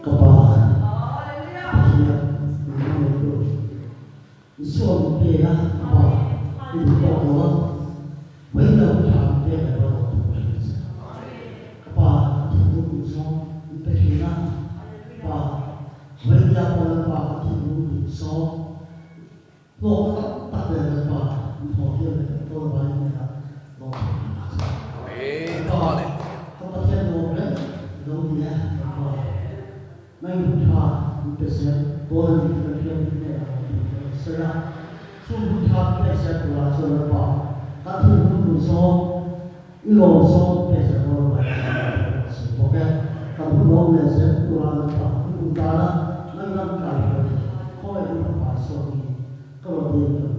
Ka Pa, Pathian min hmangaihtu, Isua min pe a, ka Pa, i duh tawk lo a, vawi lo tha min pek leh rual lo thu ka hrilh che. Ka Pa, ka thinlung duh zawng min pe thin a, Pa, vawi nia pawh Lalpa ka thinlung duh zawng Hlawkna tam tak nen Lalpa min thawh tir leh kan dawn avangin hnenah lawmthu kan hrilh che. Lalpa, ka Pathian nuam reng i lo ni e, Lalpa. Nang hun tha min pe zel dawn a ni tih kan hriat in hnenah lawmthu kan rawn sawi a. Chung hun tha min pek zel turah chuan Lalpa, kan thinlung duh zawng, I lawm zawng min pek zel dawn avangin hnenah lawmthu kan rawn sawi bawk e. Kan hun awm leh zel turah Lalpa, i kum tana nang ram kai hruai thei, khawngaih in Fapa Isua hmingin ka rawn dil ka.